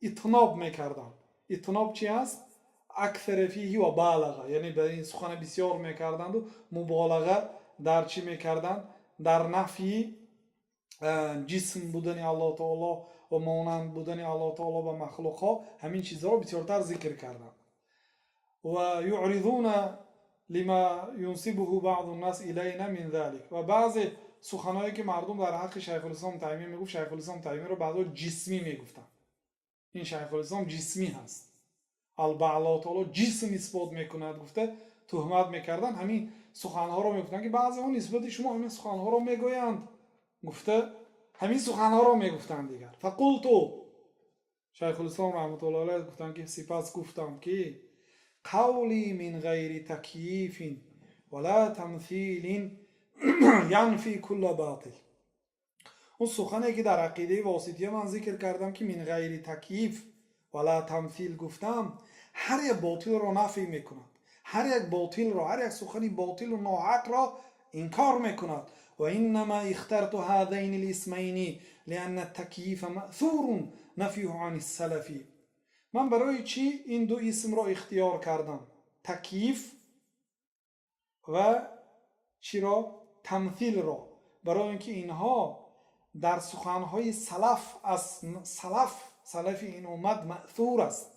итноб мекарданд. Итноб чи аст? Аксара фиҳи ва балаға, яъне ба ин сухана бисёр мекарданду муболаға дар чӣ мекарданд? Дар нафйи ҷисм будани Аллоҳ таоло ва монанд будани Аллоҳ таоло ба махлуқҳо, ҳамин чизҳоро бисёртар зикр карданд. Ва юъризуна лима юнсибуҳу баъду ннас илайна мин залик, ва баъзе суханҳое, ки мардум дар ҳаққи Шайхулислом Таймия мегуфт, Шайхулислом Таймияро баъзо ҷисмӣ мегуфтанд, ин Шайхулислом ҷисмӣ ҳаст, ба Аллоҳ таоло ҷисм исбот мекунад гуфта туҳмат мекарданд. Ҳамин суханҳоро мегуфтанд, ки баъзеҳо нисбати шумо ҳамин суханҳоро мегӯянд гуфта, ҳамин суханҳоро мегуфтанд дигар. Фақулту, Шайхулислом раҳматуллоҳи алайҳ гуфтанд, ки сипас гуфтам, ки қавли мин ғайри такйифин вала тамсилин янфи кулла ботил. Он сухане, ки дар ақидаи Восития ман зикр кардам, ки мин ғайри такйиф вала тамсил гуфтам, ҳар як ботилро нафй мекунад, ҳар як ботилро, ҳар як сухани ботилу ноҳақро инкор мекунад. وإنما اخترت هذين الاسمين لأن التكييف مأثور نفيه عن السلف. Ман барои чӣ ин ду исмро ихтиёр кардам, такйиф ва чиро, тамсилро? Барои ин ки инҳо дар суханҳои салаф, аз салаф, салафи ин уммат маъсур аст,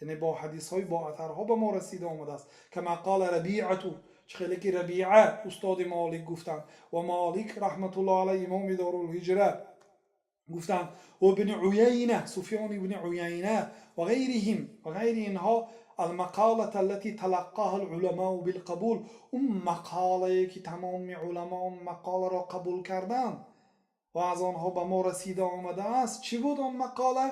яъне бо ҳадисҳои бо атарҳо ба мо расида омадааст. Кама қола Рабиату, чӣ хеле ки Рабиа устоди Молик гуфтанд, ва Молик раҳматуллоҳ алайҳ, имоми Дорулҳиҷра, гуфтанд, ва Ибни Уяйна, Суфён ибни Уяйна, ва ғайриҳим, ва ғайри инҳо. Алмақолата аллати талаққоҳа алуламоу билқабул, он мақолае, ки тамоми уламо он мақоларо қабул карданд ва аз онҳо ба мо расида омадааст. Чӣ буд он мақола?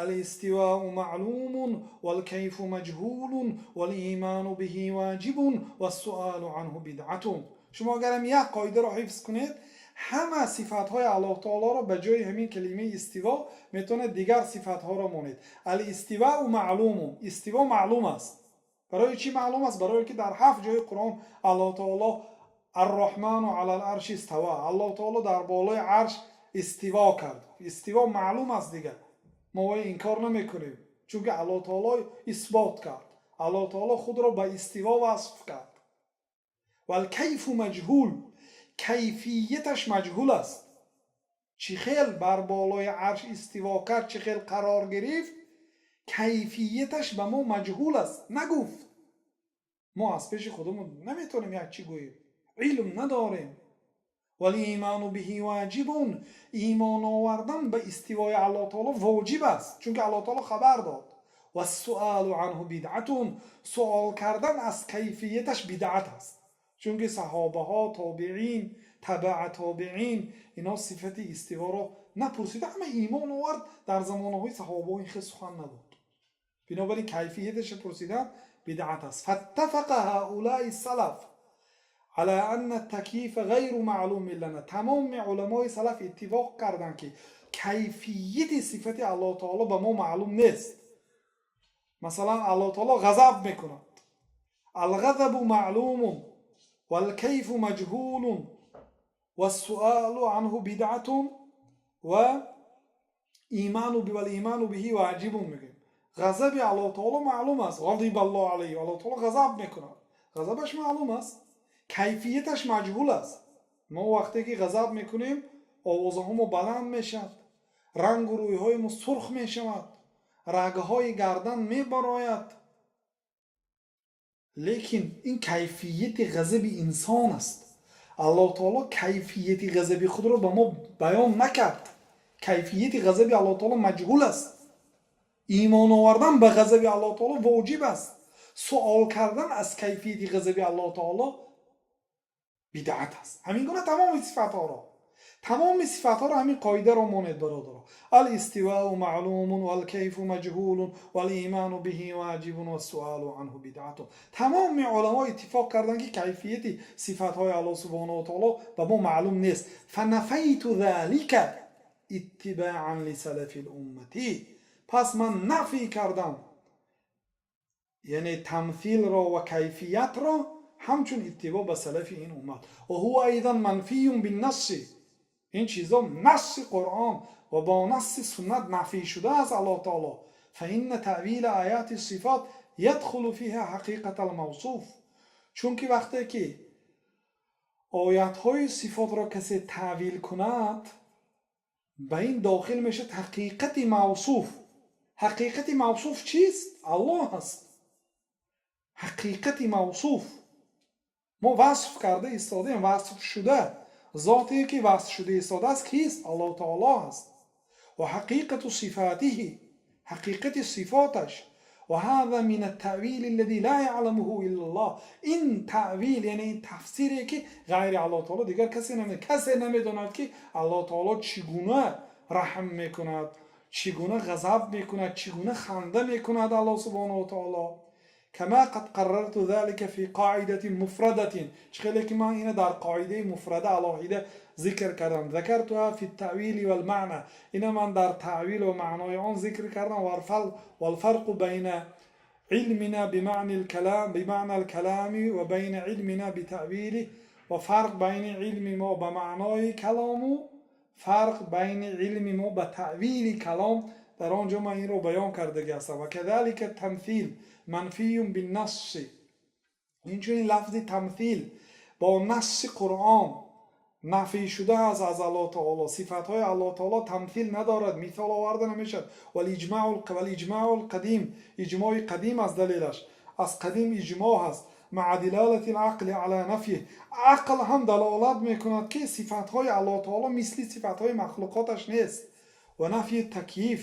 Алистивоу маълумун валкайфу маҷҳулун валиману биҳи воҷибун вассуалу анҳу бидъатун. Шумо агарам як қоидаро ҳифз кунед, ҳама сифатҳои Аллоҳ таолоро ба ҷои ҳамин калимаи истиво метавонед дигар сифатҳоро монед. Алистивоу маълумун, истиво маълум аст. Барои чӣ маълум аст? Барое ки дар ҳафт ҷои Қуръон Аллоҳ таоло арроҳману ала ларши истава, Аллоҳ таоло дар болои арш истиво кард. Истиво маълум аст, дигар мо вай инкор намекунем, чунки Аллоҳ таоло исбот кард, Аллоҳ таоло худро ба истиво васф кард. Валкайфу маҷҳул, кайфияташ маҷҳул аст. Чӣ хел бар болои арш истиво кард, чӣ хел қарор гирифт, кайфияташ ба мо маҷҳул аст, нагуфт. Мо аз пеши худамон наметавонем як чӣ гӯем, илм надорем. Валиману биҳи воҷибун, имон овардан ба истивои Аллоҳ таоло воҷиб аст, чунки Аллоҳ таоло хабар дод. Вассуалу анҳу бидъатун, суол кардан аз кайфияташ бидъат аст, чунки саҳобаҳо, тобиин, табаа тобиин инҳо сифати истиворо напурсида, ҳама имон овард. Дар замонаҳои саҳобаҳо ин хел сухан набуд. Бинобар ин кайфияташа пурсидан бидъат аст. Фаттафақа ҳаулаи салаф ала анна такйифа ғайру маълумин лана. Тамоми уламои салаф иттифоқ карданд, ки кайфияти сифати Аллоҳ таоло ба мо маълум нест. Масалан, Аллоҳ таоло ғазаб мекунад. Алғазабу маълумун валкайфу маҷҳулун вассуалу анҳу бидъатун ва иману валиману биҳи воҷибун мегӯем. Ғазаби Аллоҳ таоло маълум аст. Ғазиба Аллоҳ алайҳи, Аллоҳ таоло ғазаб мекунад, ғазабаш маълум аст, кайфияташ маҷҳул аст. Мо вақте ки ғазаб мекунем, овозаҳомо баланд мешавад, рангу рӯйҳои мо сурх мешавад, рагҳои гардан мебарояд, лекин ин кайфияти ғазаби инсон аст. Аллоҳ таоло кайфияти ғазаби худро ба мо баён накард. Кайфияти ғазаби Аллоҳ таоло маҷҳул аст. Имон овардан ба ғазаби Аллоҳ таоло воҷиб аст, суол кардан аз кайфияти ғазаби Аллоҳ таоло бидъат аст. Ҳамин гуна тамоми сифатҳоро ҳамин қоидаро монед, бародаро. Алистивау маълумун валкайфу маҷҳулун валиману биҳи воҷибун вассуалу анҳу бидъатун. Тамоми уламо иттифоқ карданд, ки кайфияти сифатҳои Аллоҳ субҳонаҳу ва таоло ба мо маълум нест. Фанафайту залика иттибаан лисалафи луммати. Пас ман нафй кардам, яъне тамсилро ва кайфиятро, ҳамчун иттибоъ ба салафи ин уммат. Ва ҳува айдан манфиюн биннасси, ин чизо насси Қуръон ва бо насси суннат нафӣ шудааст. Аллоҳ таоло фаинна таъвила ояти сифот يدخل فيها حقيقة الموصوف. Чунки вақте ки оятҳои сифотро касе таъвил кунад, ба ин дохил мешавад ҳақиқати мавсуф. Ҳақиқати мавсуф чист? Аллоҳ аст. Ҳақиқати мавсуф, мо васф карда истодаем, васф шуда, зоте ки васф шуда истодааст, кист? Аллоҳ таоло аст. وحقيقة صفاته, ҳақиқати сифоташ. وهذا من التأويل الذي لا يعلمه إلا الله. Ин таъвил, яъне ин тафсире ки ғайри Аллоҳ таоло дигар касе намедонад, ки Аллоҳ таоло чӣ гуна раҳм мекунад, чӣ гуна ғазаб мекунад, чӣ гуна ханда мекунад Аллоҳ سبحانه وتعالى. كما قد قررت ذلك في قاعدة مفردة, чӣ хеле ки ман ина дар қоидаи муфрада, алоҳида зикр кардам. ذكرتها في التأويل والمعنى, ина ман дар таъвил ва маънои он зикр кардам. والفرق بين علمنا بمعنى الكلام بمعنى الكلام وبين علمنا بتأويله, ва фарқ байни илми мо ба маънои калому фарқ байни илми мо ба таъвили калом, дар он ҷо ман инро баён кардагӣ ҳастам. وكذلك التمثيل منفي بالنص, инчунин лафзи тамсил бо насси Қуръон нафӣ шуда аст аз Аллоҳ таоло. Сифатҳои Аллоҳ таоло тамсил надорад, мисол оварда намешавад. والإجماع القديم, иҷмои қадим аст далелаш, аз қадим иҷмоъ ҳаст. مع دلالة العقل على نفيه, ақл ҳам далолат мекунад, ки сифатҳои Аллоҳ таоло мисли сифатҳои махлуқоташ нест. ونفي التكييف,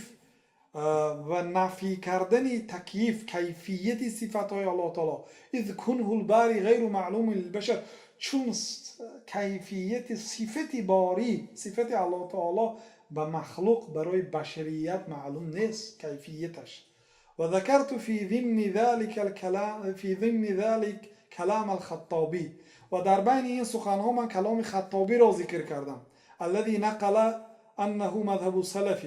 ва нафӣ кардани такйиф, кайфияти сифатҳои Аллоҳ таоло. إذ كنه الباري غير معلوم للبشر, чун кайфияти сифати Борӣ, сифати Аллоҳ таоло ба махлуқ, барои башарият маълум нест кайфияташ. وذكرت في ضمن ذلك كلام الخطابي, ва дар байни ин суханҳо ман каломи Хаттобиро зикр кардам. الذي نقل أنه مذهب السلف,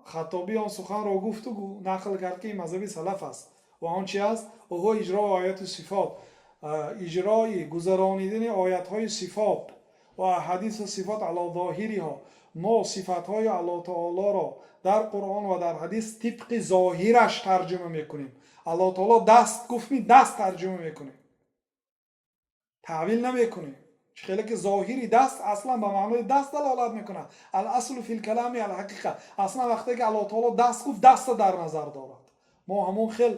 Хаттобӣ он суханро гуфту нақл кард, ки ин мазҳаби салаф аст. Ва он чи аст? وهو إجراء آيات الصفات, иҷрои, гузаронидани оятҳои сифот ва أحاديث الصفات على ظاهرها. Мо сифатҳои Аллоҳ таолоро дар Қуръон ва дар ҳадис тибқи зоҳираш тарҷума мекунем. Аллоҳ таоло даст гуфтми, даст тарҷума мекунем, таъвил намекунем. Чӣ хеле ки зоҳири даст аслан ба маънои даст далолат мекунад. الأصل في الكلام الحقيقة, аслан вақте ки Аллоҳ таоло даст гуфт, даста дар назар дорад. Мо ҳамон хел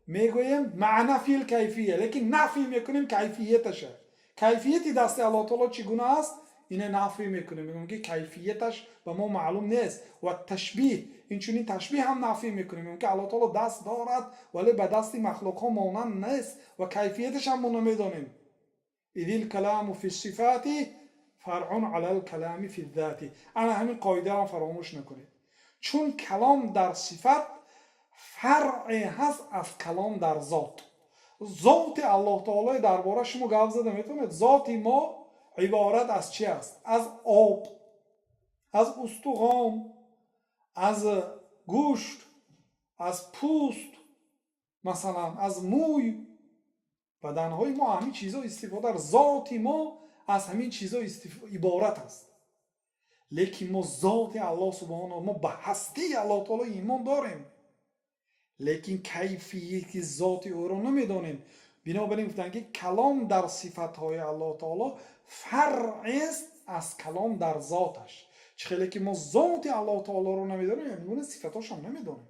мегӯем مع نفي الكيفية, лекин нафӣ мекунем кайфияташа. Кайфияти дасти Аллоҳ таоло чӣ гуна аст, ина нафӣ мекунем, мегӯем, ки кайфияташ ба мо маълум нест. والتشبيه, инчунин ташбиҳ ҳам нафӣ мекунем, мегӯем, ки Аллоҳ таоло даст дорад, вале ба дасти махлуқҳо монанд нест ва кайфияташ ҳам мо намедонем. إذ الكلام في الصفات فرع على الكلام في الذات. Ана ҳамин қоидаро фаромӯш накунед, чун калом дар сифат фаръе ҳаст аз калом дар зот. Зоти Аллоҳ таолои дар бора шумо гап зада метавонед. Зоти мо иборат аз чи аст? Аз об, аз устухон, аз гӯшт, аз пӯст, масалан, аз мӯй. Баданҳои мо ҳамин чизҳо истифода, зоти мо аз ҳамин чизҳо иборат аст. Лекин мо зоти Аллоҳ سبحانه, мо ба ҳастии Аллоҳ таоло имон дорем, лекин кайфияти зоти ӯро намедонем. Бинобар ин гуфтанд, ки калом дар сифатҳои Аллоҳ таоло фаръест аз калом дар зоташ. Чӣ хеле ки мо зоти Аллоҳ таолоро намедонем, ҳамин сифатҳошам намедонем.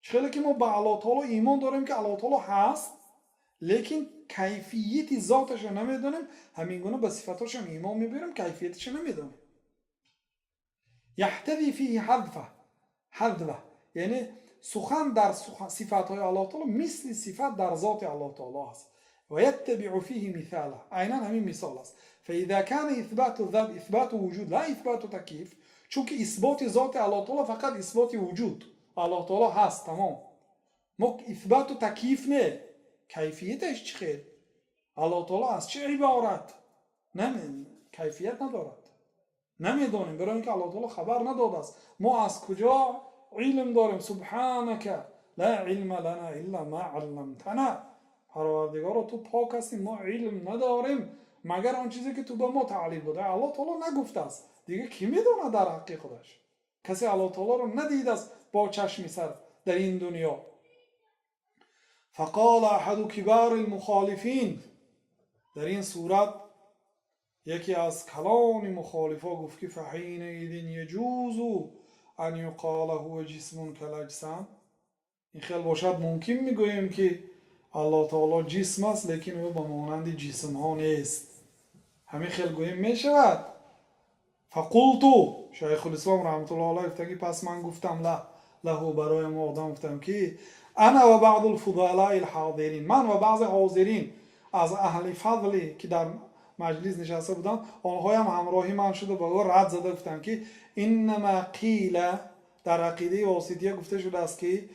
Чӣ хеле ки мо ба Аллоҳ таоло имон дорем, ки Аллоҳ таоло ҳаст, лекин кайфияти зоташро намедонем, ҳамин гуна ба сифатҳошам имон мебарем, кайфияташро намедонем. يحتذي فيه حذوه حذوه, яъне сухан дар сифатҳои Аллоҳ таоло мисли сифат дар зоти Аллоҳ таоло аст. ويتبع فيه مثاله, айнан ҳамин мисол аст. فإذا كان إثبات الذات إثبات وجود لا إثبات تكييف, чунки исботи зоти Аллоҳ таоло фақат исботи вуҷуд, Аллоҳ таоло ҳаст, тамом. Мо исботу такйиф не, кайфияташ чӣ хел, Аллоҳ таоло аз чӣ иборат, кайфият надорад, намедонем, барои ин ки Аллоҳ таоло хабар надодааст. Мо аз куҷо илм дорем? سبحانك لا علم لنا إلا ما علمتنا. Парвардигоро, ту пок ҳастӣ, мо илм надорем, магар он чизе ки ту ба мо таълим дода. Аллоҳ таоло нагуфтааст, дигар кӣ медонад дар ҳаққи худаш? Касе Аллоҳ таолоро надидааст бо чашми сар дар ин дунё. فقال أحد كبار المخالفين, дар ин сурат яке аз калони мухолифо гуфт, ки فحينئذ يجوز أن يقال هو جسم كالأجسام. Ин хел бошад, мумкин мегӯем, ки Аллоҳ таоло ҷисм аст, лекин ӯ ба монанди ҷисмҳо нест. Ҳамин хел гӯем, мешавад. فقلت, Шайхулислом раҳматуллоҳ алайҳ гуфтанд, ки пас ман гуфтам له, барои мо одам гуфтам, ки أنا وبعض الفضلاء الحاضرين, ман ва баъзе ҳозирин аз аҳли фазле, ки дар маҷлис нишаста буданд, онҳоям ҳамроҳи ман шуда, ба ӯ рад зада гуфтанд, ки إنما قيل, дар ақидаи Восития гуфта шудааст, ки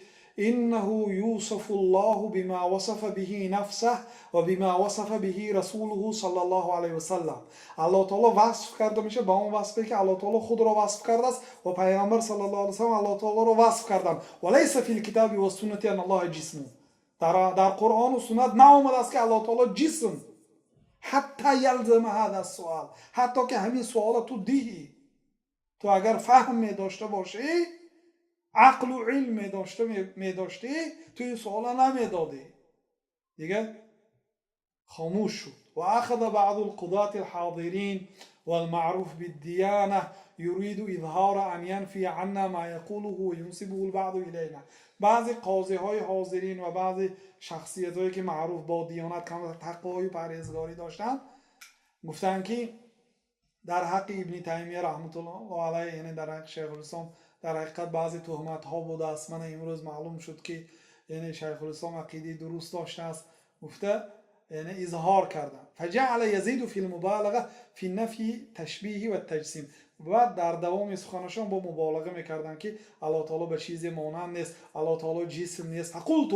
إنه يوصف الله بما وصف به نفسه وبما وصف به رسوله صلى الله عليه وسلم. Аллоҳ таоло васф карда мешавад ба он васфе, ки Аллоҳ таоло худро васф кардааст ва Пайғамбар саллаллоҳу алайҳи васаллам Аллоҳ таолоро васф карданд. وليس في الكتاب والسنة أن الله جسم. Дар Қуръону суннат наомадааст, ки Аллоҳ таоло ҷисм. حتى يلزم هذا السؤال, ҳатто ки ҳамин суола ту диҳӣ. Ту агар фаҳм медошта бошӣ, ақлу илм медоштӣ, ту ин суола намедодӣ. Дигар хомӯш шуд. وأخذ بعض القضاة الحاضرين والمعروف بالديانة يريد إظهار أن ينفي عنا ما يقوله وينسبه البعض إلينا. Баъзе қозиҳои ҳозирин ва баъзе шахсиятҳое, ки маъруф бо диёнат, тақвою парҳезгорӣ доштанд, гуфтанд, ки дар ҳаққи Ибни Таймия раҳматуллоҳ алайҳ, яъне дар ҳаққи Шайхулислом, дар ҳақиқат баъзе туҳматҳо будааст. Мана имрӯз маълум шуд, ки яъне Шайхулислом ақидаи дуруст доштааст, гуфта, яъне изҳор карданд. فجعل يزيد في المبالغة في نفي التشبيه والتجسيم. Баъд дар давоми суханашон бо муболиға мекарданд, ки Аллоҳ таоло ба чизе монанд нест, Аллоҳ таоло ҷисм нест. فقلت,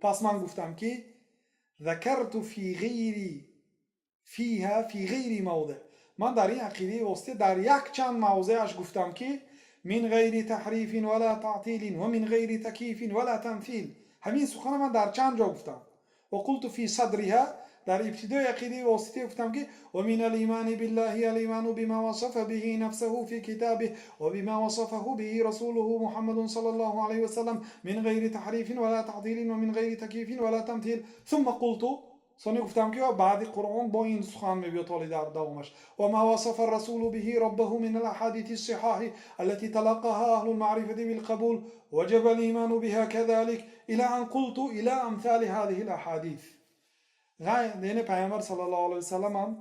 пас ман гуфтам, ки ذكرت في غير فيها في غير موضع, ман дар ин ақидаи Восития дар якчанд мавзеаш гуфтам, ки من غير تحريف ولا تعطيل ومن غير تكييف ولا تمثيل. Ҳамин сухана ман дар чанд ҷо гуфтам. وقلت في صدرها, дар ибтидои ақидаи Восития гуфтам, ки ومن الإيمان بالله الإيمان بما وصف به نفسه في كتابه وبما وصفه به رسوله محمد صلى الله عليه وسلم من غير تحريف ولا تعطيل ومن غير تكييف ولا تمثيل. ثم قلت, сони гуфтам, ки баъди Қуръон бо ин сухан мебиёд ҳоли дар давомаш: وما وصف الرسول به ربه من الأحاديث الصحاح التي تلقاها أهل المعرفة بالقبول وجب الإيمان بها كذلك، إلى أن قلت إلى أمثال هذه الأحاديث. Яъне Пайғамбар саллаллоҳу алайҳи васаллам ҳам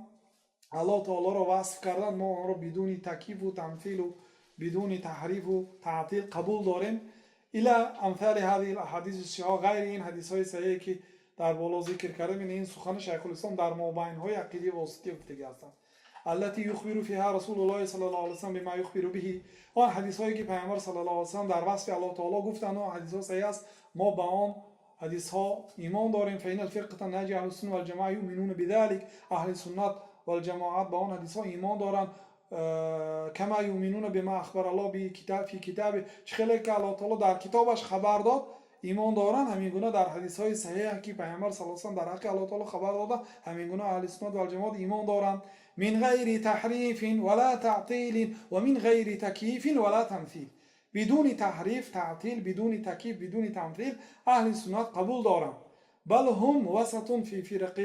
Аллоҳ таолоро васф кардан, мо онро бидуни такйифу тамфилу бидуни таҳрифу таътил қабул дорем. إلى أمثال هذه الأحاديث الصحاح, ғайри ин ҳадисҳои саҳие, ки дар боло зикр кардем. Ин сухани Шайхулислом дар мобайнҳои ақидаи Восития гуфтагӣ ҳастанд. التي يخبر فيها رسول الله صلى الله عليه وسلم بما يخبر به, он ҳадисҳое, ки Пайғамбар саллаллоҳу алайҳи васаллам дар васфи Аллоҳ таоло гуфтанд, он ҳадисҳо саҳиҳ аст, мо ба он ҳадисҳо имон дорем. فإن الفرقة الناجية أهل السنة والجماعة يؤمنون بذلك. Аҳли суннат валҷамоат ба он ҳадисҳо имон доранд. كما يؤمنون بما أخبر الله به في كتابه, чӣ хеле ки Аллоҳ таоло дар китобаш хабар дод, имон доранд, ҳамин гуна дар ҳадисҳои саҳиҳ, ки Пайғамбар са салам дар ҳаққи Аллоҳ таоло хабар дода, ҳамин гуна аҳли суннат валҷамоат имон доранд. من غير تحريف ولا تعطيل ومن غير تكييف ولا تمثيل. Бидуни таҳриф, таътил, бидуни такйиф, бидуни тамфил аҳли суннат қабул доранд. بل هم وسط في فرق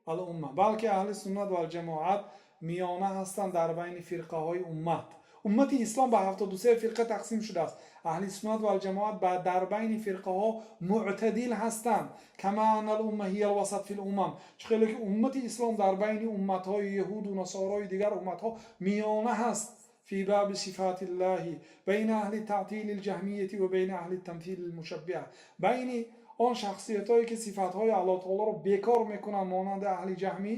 الأمة, балки аҳли суннат валҷамоат миёна ҳастанд дар байни фирқаҳои уммат. Уммати ислом ба 73 фирқа тақсим шудааст. Аҳли суннат валҷамоат дар байни фирқаҳо мӯътадил ҳастанд. كما أن الأمة هي الوسط في الأمم, чӣ хеле ки уммати ислом дар байни умматҳои яҳуду насорои дигар умматҳо миёна ҳаст. في باب صفات الله بين أهل التعطيل الجهمية وبين أهل التمثيل المشبهة. Байни он шахсиятҳое, ки сифатҳои Аллоҳ таолоро бекор мекунанд, монанди аҳли ҷаҳмӣ,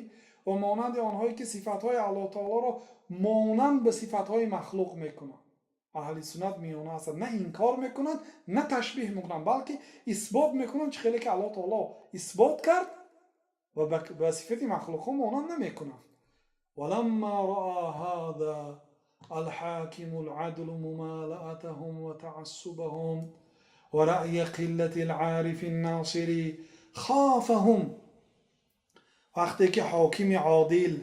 ва монанди онҳое, ки сифатҳои Аллоҳ таолоро монанд ба сифатҳои махлуқ мекунанд, аҳли суннат миёна ҳастанд. На инкор мекунанд, на ташбиҳ мекунанд, балки исбот мекунанд, чӣ хеле ки Аллоҳ таоло исбот кард, ва ба сифати махлуқҳо монанд намекунанд. ولما رأى هذا الحاكم العدل ممالأتهم وتعصبهم ورأي قلة العارف الناصر خافهم. Вақте ки ҳокими одил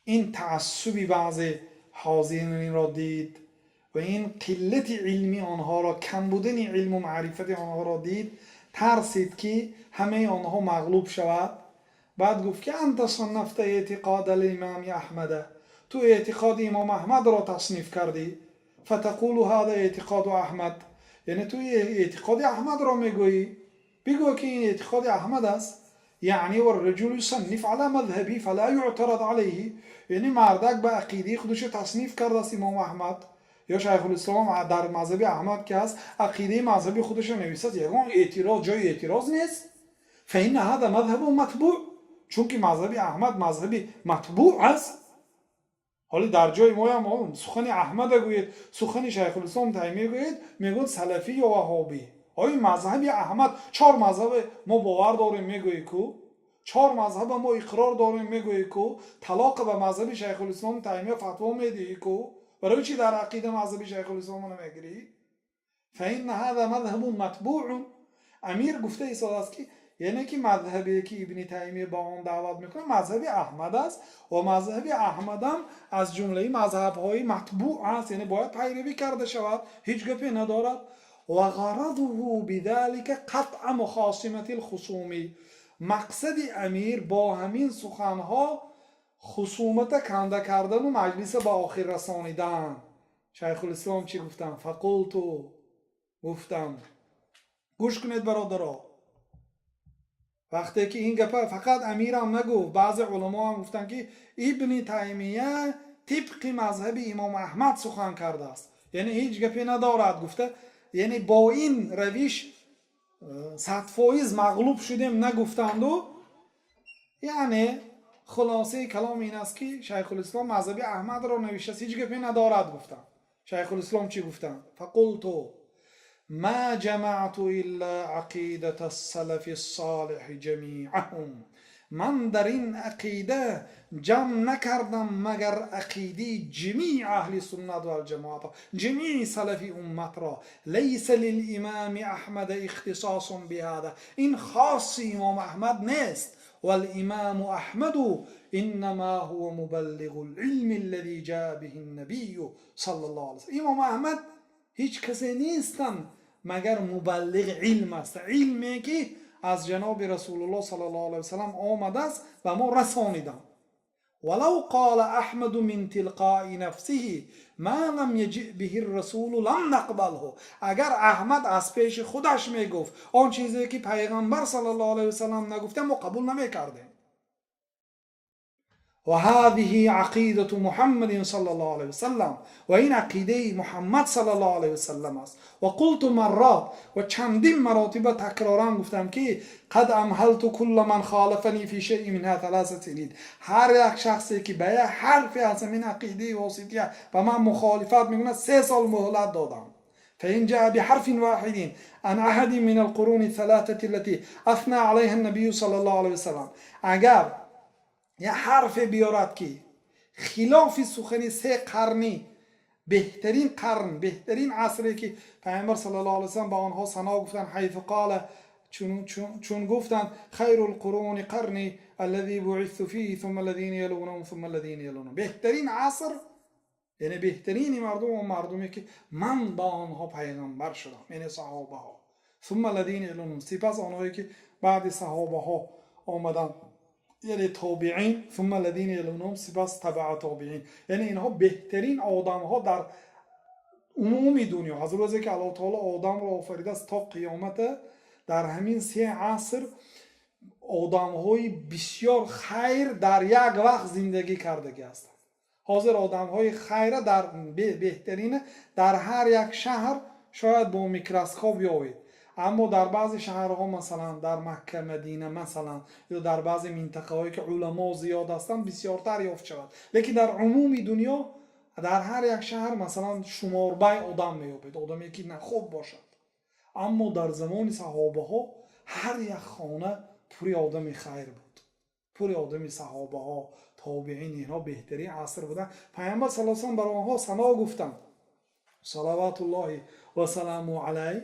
ин таассуби баъзе ҳозиринро дид ва ин қиллати илми онҳоро, кам будани илму маърифати онҳоро дид, Тарсид, ки ҳамаи онҳо мағлуб шавад. Баъд гуфт, ки أنت صنفت اعتقاد الإمام أحمد, ту эътиқоди имом Аҳмадро тасниф кардӣ. فتقول هذا اعتقاد أحمد, яъне ту эътиқоди Аҳмадро мегӯӣ, бигӯ, ки ин эътиқоди Аҳмад аст. Яъне والرجل يصنف على مذهبه فلا يعترض عليه, яъне мардак ба ақидаи худашо тасниф кардааст. Имом Аҳмад ё Шайхулислом дар мазҳаби Аҳмад ки ҳаст, ақидаи мазҳаби худашо нависад, ягон эътироз, ҷои эътироз нест. فإن هذا مذهب متبوع, чунки мазҳаби Аҳмад мазҳаби матбӯъ аст. Ҳоли дар ҷои моям сухани Аҳмада гӯед, сухани Шайхулислом Таймия гӯед, мегӯяд салафӣ ё ваҳобӣ. Ои мазҳаби Аҳмад, чор мазҳаби мо бовар дорем мегӯӣ ку, чор мазҳаба мо иқрор дорем мегӯӣ ку, талоқа ба мазҳаби Шайхулислом Таймия фатво медиҳӣ ку, барои чӣ дар ақида мазҳаби Шайхулисломо намегирӣ? فإن هذا مذهب متبوع. Амир гуфта истодааст, ки яъне ки мазҳабе, ки Ибни Таймия ба он даъват мекунад, мазҳаби Аҳмад аст ва мазҳаби Аҳмадам аз ҷумлаи мазҳабҳои матбӯъ аст, яъне бояд пайравӣ карда шавад, ҳеҷ гапе надорад. وغرضه بذلك قطع مخاصمة الخصوم, мақсади амир бо ҳамин суханҳо хусумата канда кардану маҷлиса ба охир расонидан. Шайхулислом чӣ гуфтанд? فقلت, гуфтам, гӯш кунед, бародаро, вақте ки ин гапа фақат амирам нагуфт, баъзе уламоам гуфтанд, ки Ибни Таймия тибқи мазҳаби имом Аҳмад сухан кардааст, яъне ҳеҷ гапе надорад гуфта, яъне бо ин равиш 100% мағлуб шудем нагуфтанду. Яъне хулосаи калом ин аст, ки Шайхулислом мазҳаби Аҳмадро навиштааст, ҳеҷ гапе надорад гуфтанд. Шайхулислом чӣ гуфтанд? فقلت ما جمعت إلا عقيدة السلف الصالح جميعهم, ман дар ин ақида ҷамъ накардам, магар ақидаи ҷамии аҳли суннат валҷамоат, ҷамии салафи умматро. ليس للإمام أحمد اختصاص بهذا, ин хоси имом Аҳмад нест. والإمام أحمد إنما هو مبلغ العلم الذي جاء به النبي صلى الله عليه وسلم. Имом Аҳмад ҳеҷ касе нестанд, магар мубаллиғи илм аст, илме ки аз ҷаноби Расулуллоҳ صلى الله عليه وسلم омадааст, ба мо расониданд. ولو قال أحمد من تلقاء نفسه ما لم يجئ به الرسول لم نقبله, агар Аҳмад аз пеши худаш мегуфт он чизе ки пайғамбар صلى الله عليه وسلم нагуфта, мо қабул намекардем. وهذه عقيدة محمد صلى الله عليه وسلم, ва ин ақидаи Муҳаммад صلى الله عليه وسلم аст. وقلت مرات, ва чандин маротиба такроран гуфтам, ки قد أمهلت كل من خالفني في شيء منها 3 سنين, ҳар як шахсе ки ба як ҳарфе аз ҳамин ақидаи восития ба ман мухолифат мекунад, 3 сол муҳлат додам. فإن جاء بحرف واحد عن أحد من القرون الثلاثة التي أثنى عليها النبي صلى الله عليه وسلم, агар як ҳарфе биёрад, ки хилофи сухани се қарни беҳтарин қарн, беҳтарин асре, ки пайғамбар صلى الله عليه وسلم ба онҳо сано гуфтанд, حيث قال, чун гуфтанд: خير القرون قرني الذي بعثت فيه ثم الذين يلونهم ثم الذين يلونهم. Беҳтарин аср, яъне беҳтарини мардум он мардуме, ки ман ба онҳо пайғамбар шудам, яъне саҳобаҳо, ثم الذين يلونهم, сипас онҳое ки баъди саҳобаҳо омаданд, яъне тобиин, ثم الذين يلونهم, сипас табаа тобиин. Яъне инҳо беҳтарин одамҳо дар умуми дунё, аз рӯзе ки Аллоҳ таоло одамро офаридааст то қиёмата, дар ҳамин се аср одамҳои бисёр хайр дар як вақт зиндагӣ кардагӣ ҳастанд. Ҳозир одамҳои хайра дар беҳтарина дар ҳар як шаҳр шояд бо микроскоп ёбед, аммо дар баъзе шаҳрҳо, масалан дар Макка, Мадина, масалан, ё дар баъзе минтақаҳое ки уламо зиёд ҳастанд, бисёртар ёфт шавад, лекин дар умуми дунё дар ҳар як шаҳр, масалан, шуморбай одам меёбед, одаме ки хуб бошад. Аммо дар замони саҳобаҳо ҳар як хона пури одами хайр буд, пури одами саҳобаҳо, тобиин. Инҳо беҳтарин аср буданд. Пайғамбар صلى الله عليه وسلم бар онҳо сано гуфтанд, صلوات الله وسلامه عليه.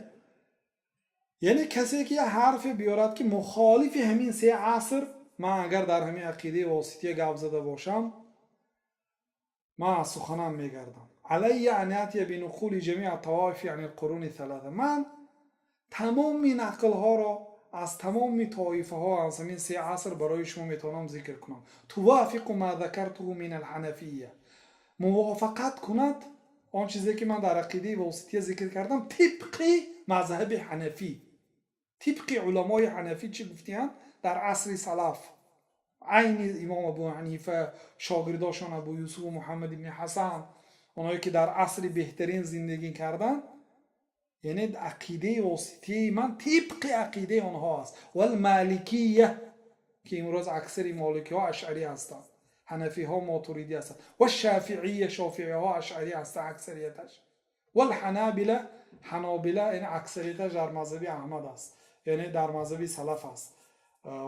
Яъне касе ки як ҳарфе биёрад, ки мухолифи ҳамин се аср, ман агар дар ҳамин ақидаи восития гап зада бошам, ман аз суханам мегардам. علي أن يأتي بنقول جميع الطوائف عن القرون الثلاثة, ман Тамоми нақлҳоро аз тамоми тоифаҳо аз ҳамин се аср барои шумо метавонам зикр кунам. توافق ما ذكرته من الحنفية, мувофиқат кунад он чизе, ки ман дар ақидаи восития зикр кардам, тибқи мазҳаби ҳанафӣ, тибқи уламои ҳанафӣ чӣ гуфтиянд дар асри салаф, айни имом Абу Ҳанифа, шогирдошон Абу Юсуфу Муҳаммад ибни Ҳасан, оное ки дар асри беҳтарин зиндагӣ карданд. Яъне ақидаи воситияи ман тибқи ақидаи онҳо аст. والمالكية, ки имрӯз аксари моликиҳо ашъарӣ ҳастанд, ҳанафиҳо мотуридӣ ҳастанд, والشافعية, шофииҳо ашъарӣ ҳастанд аксарияташ, والحنابلة, ҳанобила, яъне аксарияташ дар мазҳаби Аҳмад аст, яъне дар мазҳаби салаф аст,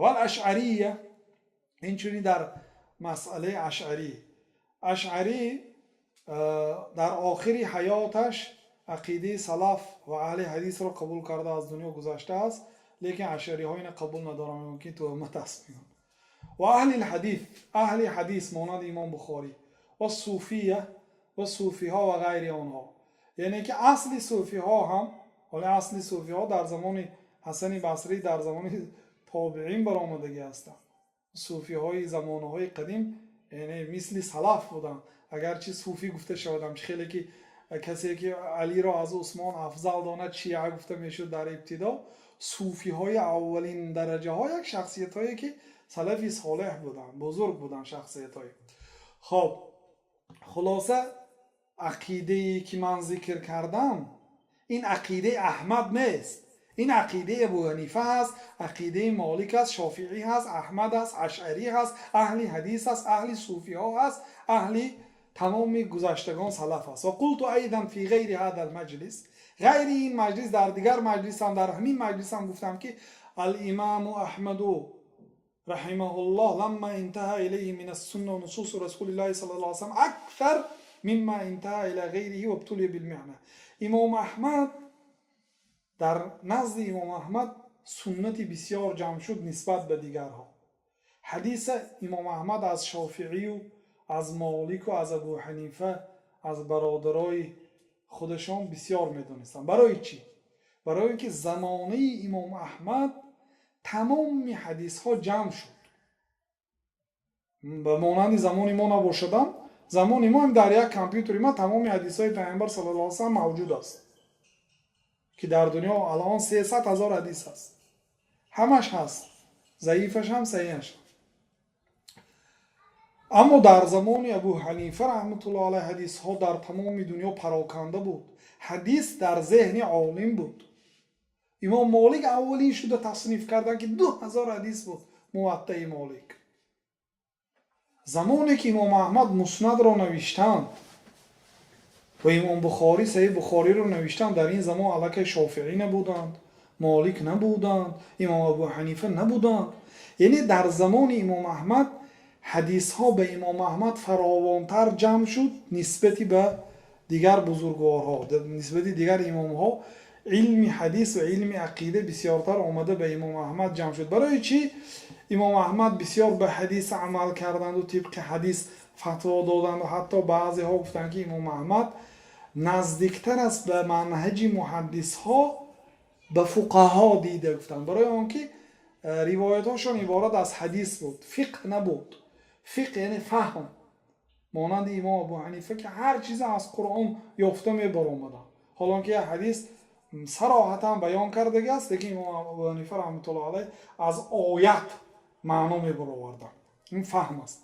والأشعرية, инчунин дар масъалаи ашъарӣ. Ашъарӣ дар охири ҳаёташ ақидаи салаф ва аҳли ҳадисро қабул карда, аз дунё гузаштааст, лекин ашъариҳо ина қабул надоранд, мумкин туҳмат аст мегӯянд. وأهل الحديث, аҳли ҳадис монанди имом Бухорӣ, والصوفية, ва суфиҳо, ва ғайри онҳо. Яъне ки асли суфиҳо ҳам, ҳоли асли суфиҳо дар замони Ҳасани Басрӣ, дар замони тобиин баромадагӣ ҳастанд. Суфиҳои замонаҳои қадим, яъне мисли салаф буданд, агарчи суфӣ гуфта шавадам, чи хеле ки касе ки Алиро аз Усмон афзал донад, шиа гуфта мешуд дар ибтидо. Суфиҳои аввалин дараҷаҳо як шахсиятҳое, ки салафи солеҳ буданд, бузург буданд шахсиятҳое. Хоб, хулоса, ақидае ки ман зикр кардам, ин ақидаи Аҳмад нест, ин ақидаи Абу Ҳанифа ҳаст, ақидаи Молик аст, Шофиӣ ҳаст, Аҳмад аст, ашъарӣ ҳаст, аҳли ҳадис аст, аҳли суфиҳо ҳаст, аҳли тамоми гузаштагон салаф аст. وقلت أيضا في غير هذا المجلس, ғайри ин маҷлис, дар дигар маҷлисам, дар ҳамин маҷлисам гуфтам, ки الإمام أحمد رحمه الله لما انتهى إليه من السنة ونصوص رسول الله صلى الله عليه وسلم أكثر مما انتهى إلى غيره وابتلي بالمحنة. Имом Аҳмад, дар назди имом Аҳмад суннати бисёр ҷамъ шуд нисбат ба дигарҳо. Ҳадиса имом Аҳмад аз Шофиию аз Молику аз Абу Ҳанифа, аз бародарои худашон бисёр медонистанд. Барои чӣ? Барои он ки замонаи имом Аҳмад тамоми ҳадисҳо ҷамъ шуд. Ба монанди замони мо набошадам, замони мо дар як компютери ма тамоми ҳадисҳои Пайғамбар صلى الله عليه وسلم мавҷуд аст, ки дар дунё алон 300 000 ҳадис аст, ҳамаш ҳаст, заифаш ҳам, саҳиҳаш. Аммо дар замони Абу Ҳанифа رحمة الله عليه ҳадисҳо дар тамоми дунё пароканда буд, ҳадис дар зеҳни олим буд. Имом Молик аввалин шуда тасниф карданд, ки 2000 ҳадис буд Муваттаи Молик. Замоне ки имом Аҳмад Муснадро навиштанд ва имом Бухорӣ Саҳиҳ Бухориро навиштанд, дар ин замон аллакай Шофиӣ набуданд, Молик набуданд, имом Абу Ҳанифа набуданд. Яъне дар замони имом Аҳмад ҳадисҳо ба имом Аҳмад фаровонтар ҷамъ шуд нисбати ба дигар бузургворҳо, нисбати дигар имомҳо. Илми ҳадис ва илми ақида бисёртар омада ба имом Аҳмад ҷамъ шуд. Барои чӣ имом Аҳмад бисёр ба ҳадис амал карданду тибқи ҳадис фатво доданду? Ҳатто баъзеҳо гуфтанд, ки имом Аҳмад наздиктар аст ба манҳаҷи муҳаддисҳо, ба фуқаҳо дида гуфтанд, барои он ки ривоятҳошон иборат аз ҳадис буд, фиқҳ набуд. Фиқҳ яъне фаҳм, монанди имом Абу Ҳанифа, ки ҳар чизе аз Қуръон ёфта мебаромаданд, ҳолон ки як ҳадис сароҳатан баён кардагӣ аст, лекин имом Абу Ҳанифа رحمة الله عليه аз оят маъно мебароварданд. Ин фаҳм аст.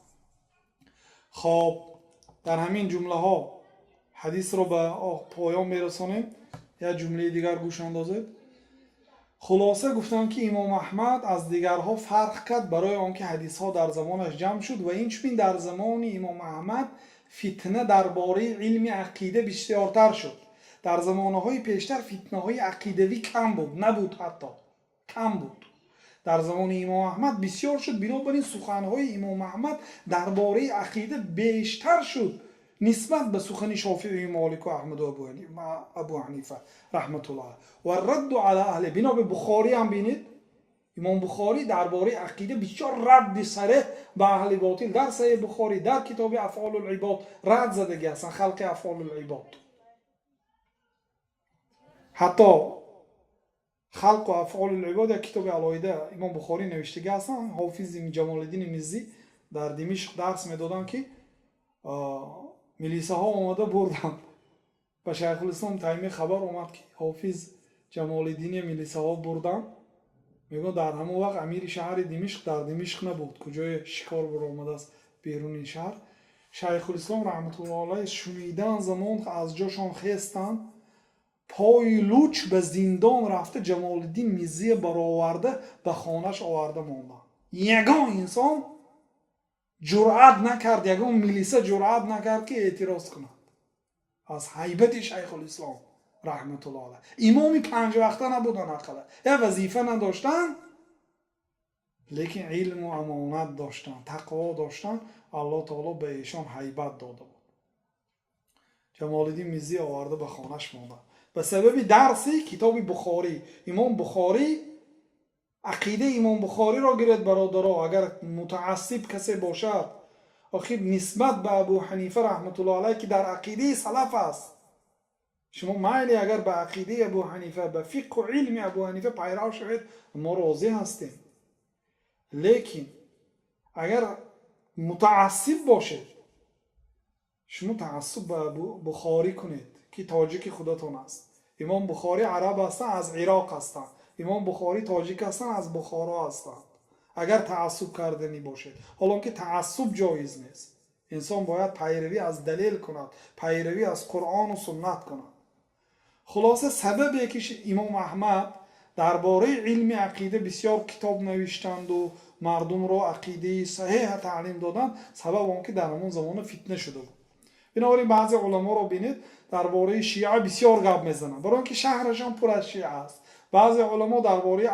Хоб, дар ҳамин ҷумлаҳо ҳадисро ба поён мерасонем. Як ҷумлаи дигар гӯш андозед. Хулоса, гуфтанд, ки имом Аҳмад аз дигарҳо фарқ кард, барои он ки ҳадисҳо дар замонаш ҷамъ шуд ва инчунин дар замони имом Аҳмад фитна дар бораи илми ақида бисёртар шуд. Дар замонаҳои пештар фитнаҳои ақидавӣ кам буд, набуд, ҳатто кам буд. Дар замони имом Аҳмад бисёр шуд. Бинобар ин суханҳои имом Аҳмад дар бораи ақида бештар шуд нисбат ба сухани Шофиию Молику Аҳмаду Абу Ҳанифа رحمة الله والرد على أهل. Бинобар Бухорӣ ҳам бинед, имом Бухорӣ дар бораи ақида бисёр радди сареҳ ба аҳли ботил дар Саҳиҳ Бухорӣ, дар китоби أفعال العباد рад задагӣ ҳастанд, خلق أفعال العباد. Ҳатто Халқу афъоли ибод як китоби алоҳида Имом Бухорӣ навиштагӣ ҳастанд. Ҳофизи Ҷамолиддини Миззӣ дар Димишқ дарс медоданд, ки милисаҳо омада бурданд. Ба Шайхулислом Таймӣ хабар омад, ки Ҳофиз Ҷамолиддини милисаҳо бурданд. Мегӯяд, дар ҳамон вақт амири шаҳри Димишқ дар Димишқ набуд, куҷое шикор буромадааст беруни шаҳр. Шайхулислом раҳматуллоҳи алайҳ шунидан замон аз ҷошон хестанд, пои луч ба зиндон рафта, Ҷамолиддин Миззия бароварда, ба хонаш оварда монданд. Ягон инсон ҷуръат накард, ягон милиса ҷуръат накард, ки эътироз кунад аз ҳайбати Шайхулислом раҳматуллоҳ алайҳ. Имоми панҷвақта набуданд, ақала як вазифа надоштанд, лекин илму амонат доштанд, тақво доштанд. Аллоҳ таоло ба эшон ҳайбат дода буд. Ҷамолиддин Миззӣ оварда, ба хонаш монда ба сабаби дарси китоби Бухорӣ. Имом Бухорӣ, ақидаи Имом Бухориро гиред, бародаро, агар мутаассиб касе бошад. Охир нисбат ба Абу Ҳанифа раҳматуллоҳ алайҳ, ки дар ақидаи салаф аст, шумо майли агар ба ақидаи Абу Ҳанифа, ба фиқҳу илми Абу Ҳанифа пайрав шавед, мо розӣ ҳастем, лекин агар мутаассиб бошед, шумо таассуб ба Бухорӣ кунед, ки тоҷики худатон аст. Имом Бухорӣ араб ҳастанд, аз Ироқ ҳастанд. Имом Бухорӣ тоҷик ҳастанд, аз Бухоро ҳастанд. Агар таассуб карданӣ бошед, ҳолон ки таассуб ҷоиз нест, инсон бояд пайравӣ аз далел кунад, пайравӣ аз Қуръону суннат кунад. Хулоса, сабабе ки Имом Аҳмад дар бораи илми ақида бисёр китоб навиштанду мардумро ақидаи саҳеҳа таълим доданд, сабаб он ки дар ҳамон замона фитна шуда буд. Бинобар ин баъзе уламоро бинед, дар бораи шиа бисёр гап мезананд, барои он ки шаҳрашон пур аз шиа аст. Баъзе уламо дар бораи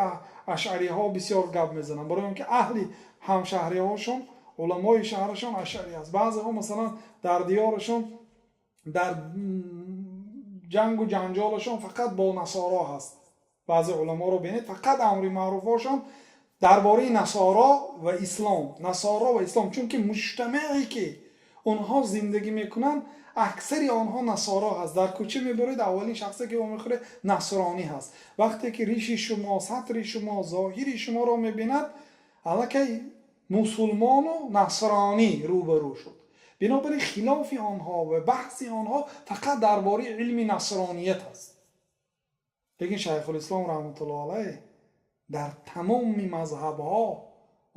ашъариҳо бисёр гап мезананд, барои он ки аҳли ҳамшаҳриҳошон, уламои шаҳрашон ашъарӣ аст. Баъзеҳо, масалан, дар диёрашон дар ҷангу ҷанҷолашон фақат бо насоро ҳаст. Баъзе уламоро бинед, фақат амри маъруфҳошон дар бораи насоро ва ислом, насоро ва ислом, чунки муҷтамаъе ки онҳо зиндагӣ мекунанд, аксари онҳо насоро ҳаст. Дар кӯча мебаред, аввалин шахсе ки вомехӯред, насронӣ ҳаст. Вақте ки риши шумо, сатри шумо, зоҳири шуморо мебинад, аллакай мусулмону насронӣ рӯбарӯ шуд. Бинобар ин хилофи онҳо ва баҳси онҳо фақат дар бораи илми насроният аст. Лекин Шайхулислом раҳматуллоҳ алайҳ дар тамоми мазҳабҳо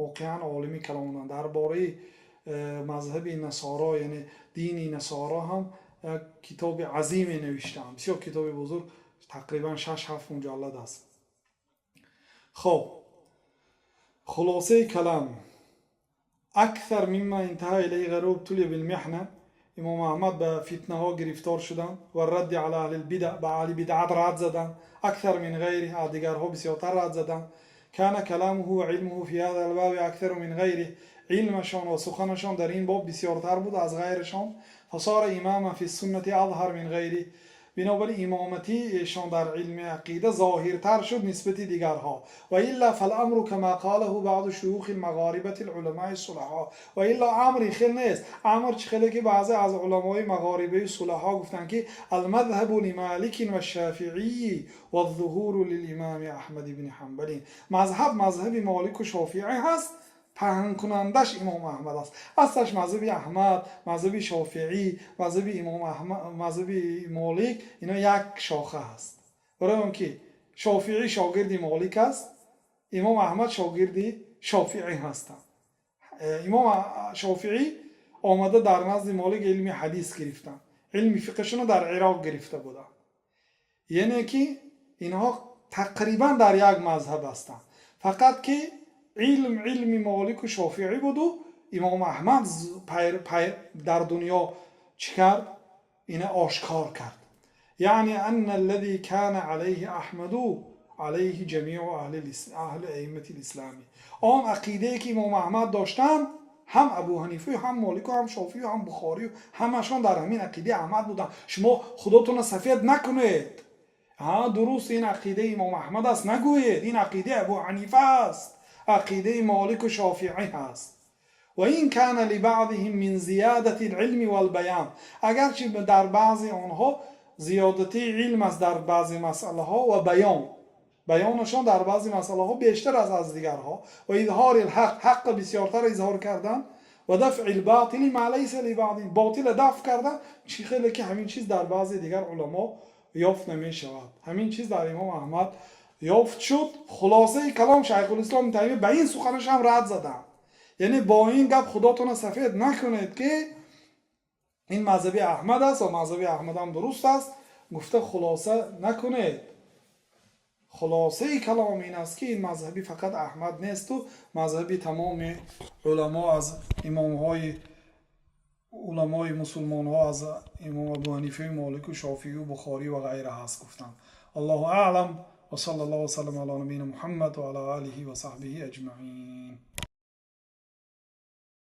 воқеан олими калон буданд. Дар бораи мазҳаби насоро, яъне дини насоро ҳам як китоби азиме навиштаанд, бисёр китоби бузург, тақрибан 6-7 муҷаллад аст. Хоб, хулосаи калам: أكثر مما انتهى إليه غيره ابتلي بالمحنة. Имом Аҳмад ба фитнаҳо гирифтор шуданд والرد على أهل البدع, ба аҳли бидъат рад заданд, أكثر من غيره, аз дигарҳо бисёртар рад заданд. كان كلامه وعلمه في هذا الباب أكثر من غيره. Илмашон ва суханашон дар ин боб бисёртар буд аз ғайрашон. فصار إماما في السنة أظهر من غيره. Бинобар ин имоматии эшон дар илми ақида зоҳиртар шуд нисбати дигарҳо. وإلا فالأمر كما قاله بعض شيوخ المغاربة العلماء الصلحاء. وإلا амр хел нест, амр чӣ хеле ки баъзе аз уламои мағорибаи сулаҳо гуфтанд, ки المذهب لمالك والشافعي والظهور للإمام أحمد بن حنبل. Мазҳаб мазҳаби Молику Шофиӣ ҳаст, паҳнкунандаш Имом Аҳмад аст. Аслаш мазҳаби Аҳмад, мазҳаби Шофиӣ, мазҳаби Имом Аҳмад, мазҳаби Молик, ино як шоха аст, барои он ки Шофиӣ шогирди Молик аст, Имом Аҳмад шогирди Шофиӣ ҳастанд. Имом Шофиӣ омада дар назди Молик илми ҳадис гирифтанд, илми фиқҳшуно дар Ироқ гирифта буданд, яъне ки инҳо тақрибан дар як мазҳаб ҳастанд, фақат ки илм илми Молику Шофиӣ буду Имом Аҳмад дар дунё чӣ кард? Ина ошкор кард. يعني أن الذي كان عليه أحمد عليه جميع أهل أئمة الإسلام. Он ақидае ки Имом Аҳмад доштанд, ҳам Абу Ҳанифаю, ҳам Молику, ҳам Шофию, ҳам Бухорию, ҳамашон дар ҳамин ақидаи Аҳмад буданд. Шумо худотонро сафед накунед. Ҳа, дуруст, ин ақидаи Имом Аҳмад аст нагӯед, ин ақидаи Абу Ҳанифа аст, ақидаи Молику Шофиӣ ҳаст. وإن كان لبعضهم من زيادة العلم والبيان, агарчи дар баъзе онҳо зиёдатии илм аст дар баъзе масъалаҳо ва баён. Баёнашон дар баъзе масъалаҳо бештар аст аз дигарҳо. Ва изҳори ҳақ, ҳаққа бисёртар изҳор кардан, ва дафъи лботили ма лайса либаъдин, ботила дафъ кардан, чӣ хеле ки ҳамин чиз дар баъзе дигар уламо ёфт намешавад. Ҳамин чиз дар имом Аҳмад ёфт шуд. Хулосаи калом, Шайхулислом Таймия ба ин суханаш ҳам рад заданд. Яъне бо ин гап худотона сафед накунед, ки ин мазҳаби Аҳмад аст ва мазҳаби Аҳмад ҳам дуруст аст гуфта хулоса накунед. Хулосаи калом ин аст, ки ин мазҳаби фақат Аҳмад несту мазҳаби тамоми уламо, аз имомҳои уламои мусулмонҳо, аз имом Абу Ҳанифаю Молику Шофию Бухорӣ ва ғайра ҳаст гуфтанд. Аллоҳу аълам, ва салла Аллоҳу васаллам ала набийина Муҳаммад ва ала олиҳи ва саҳбиҳи аҷмаин.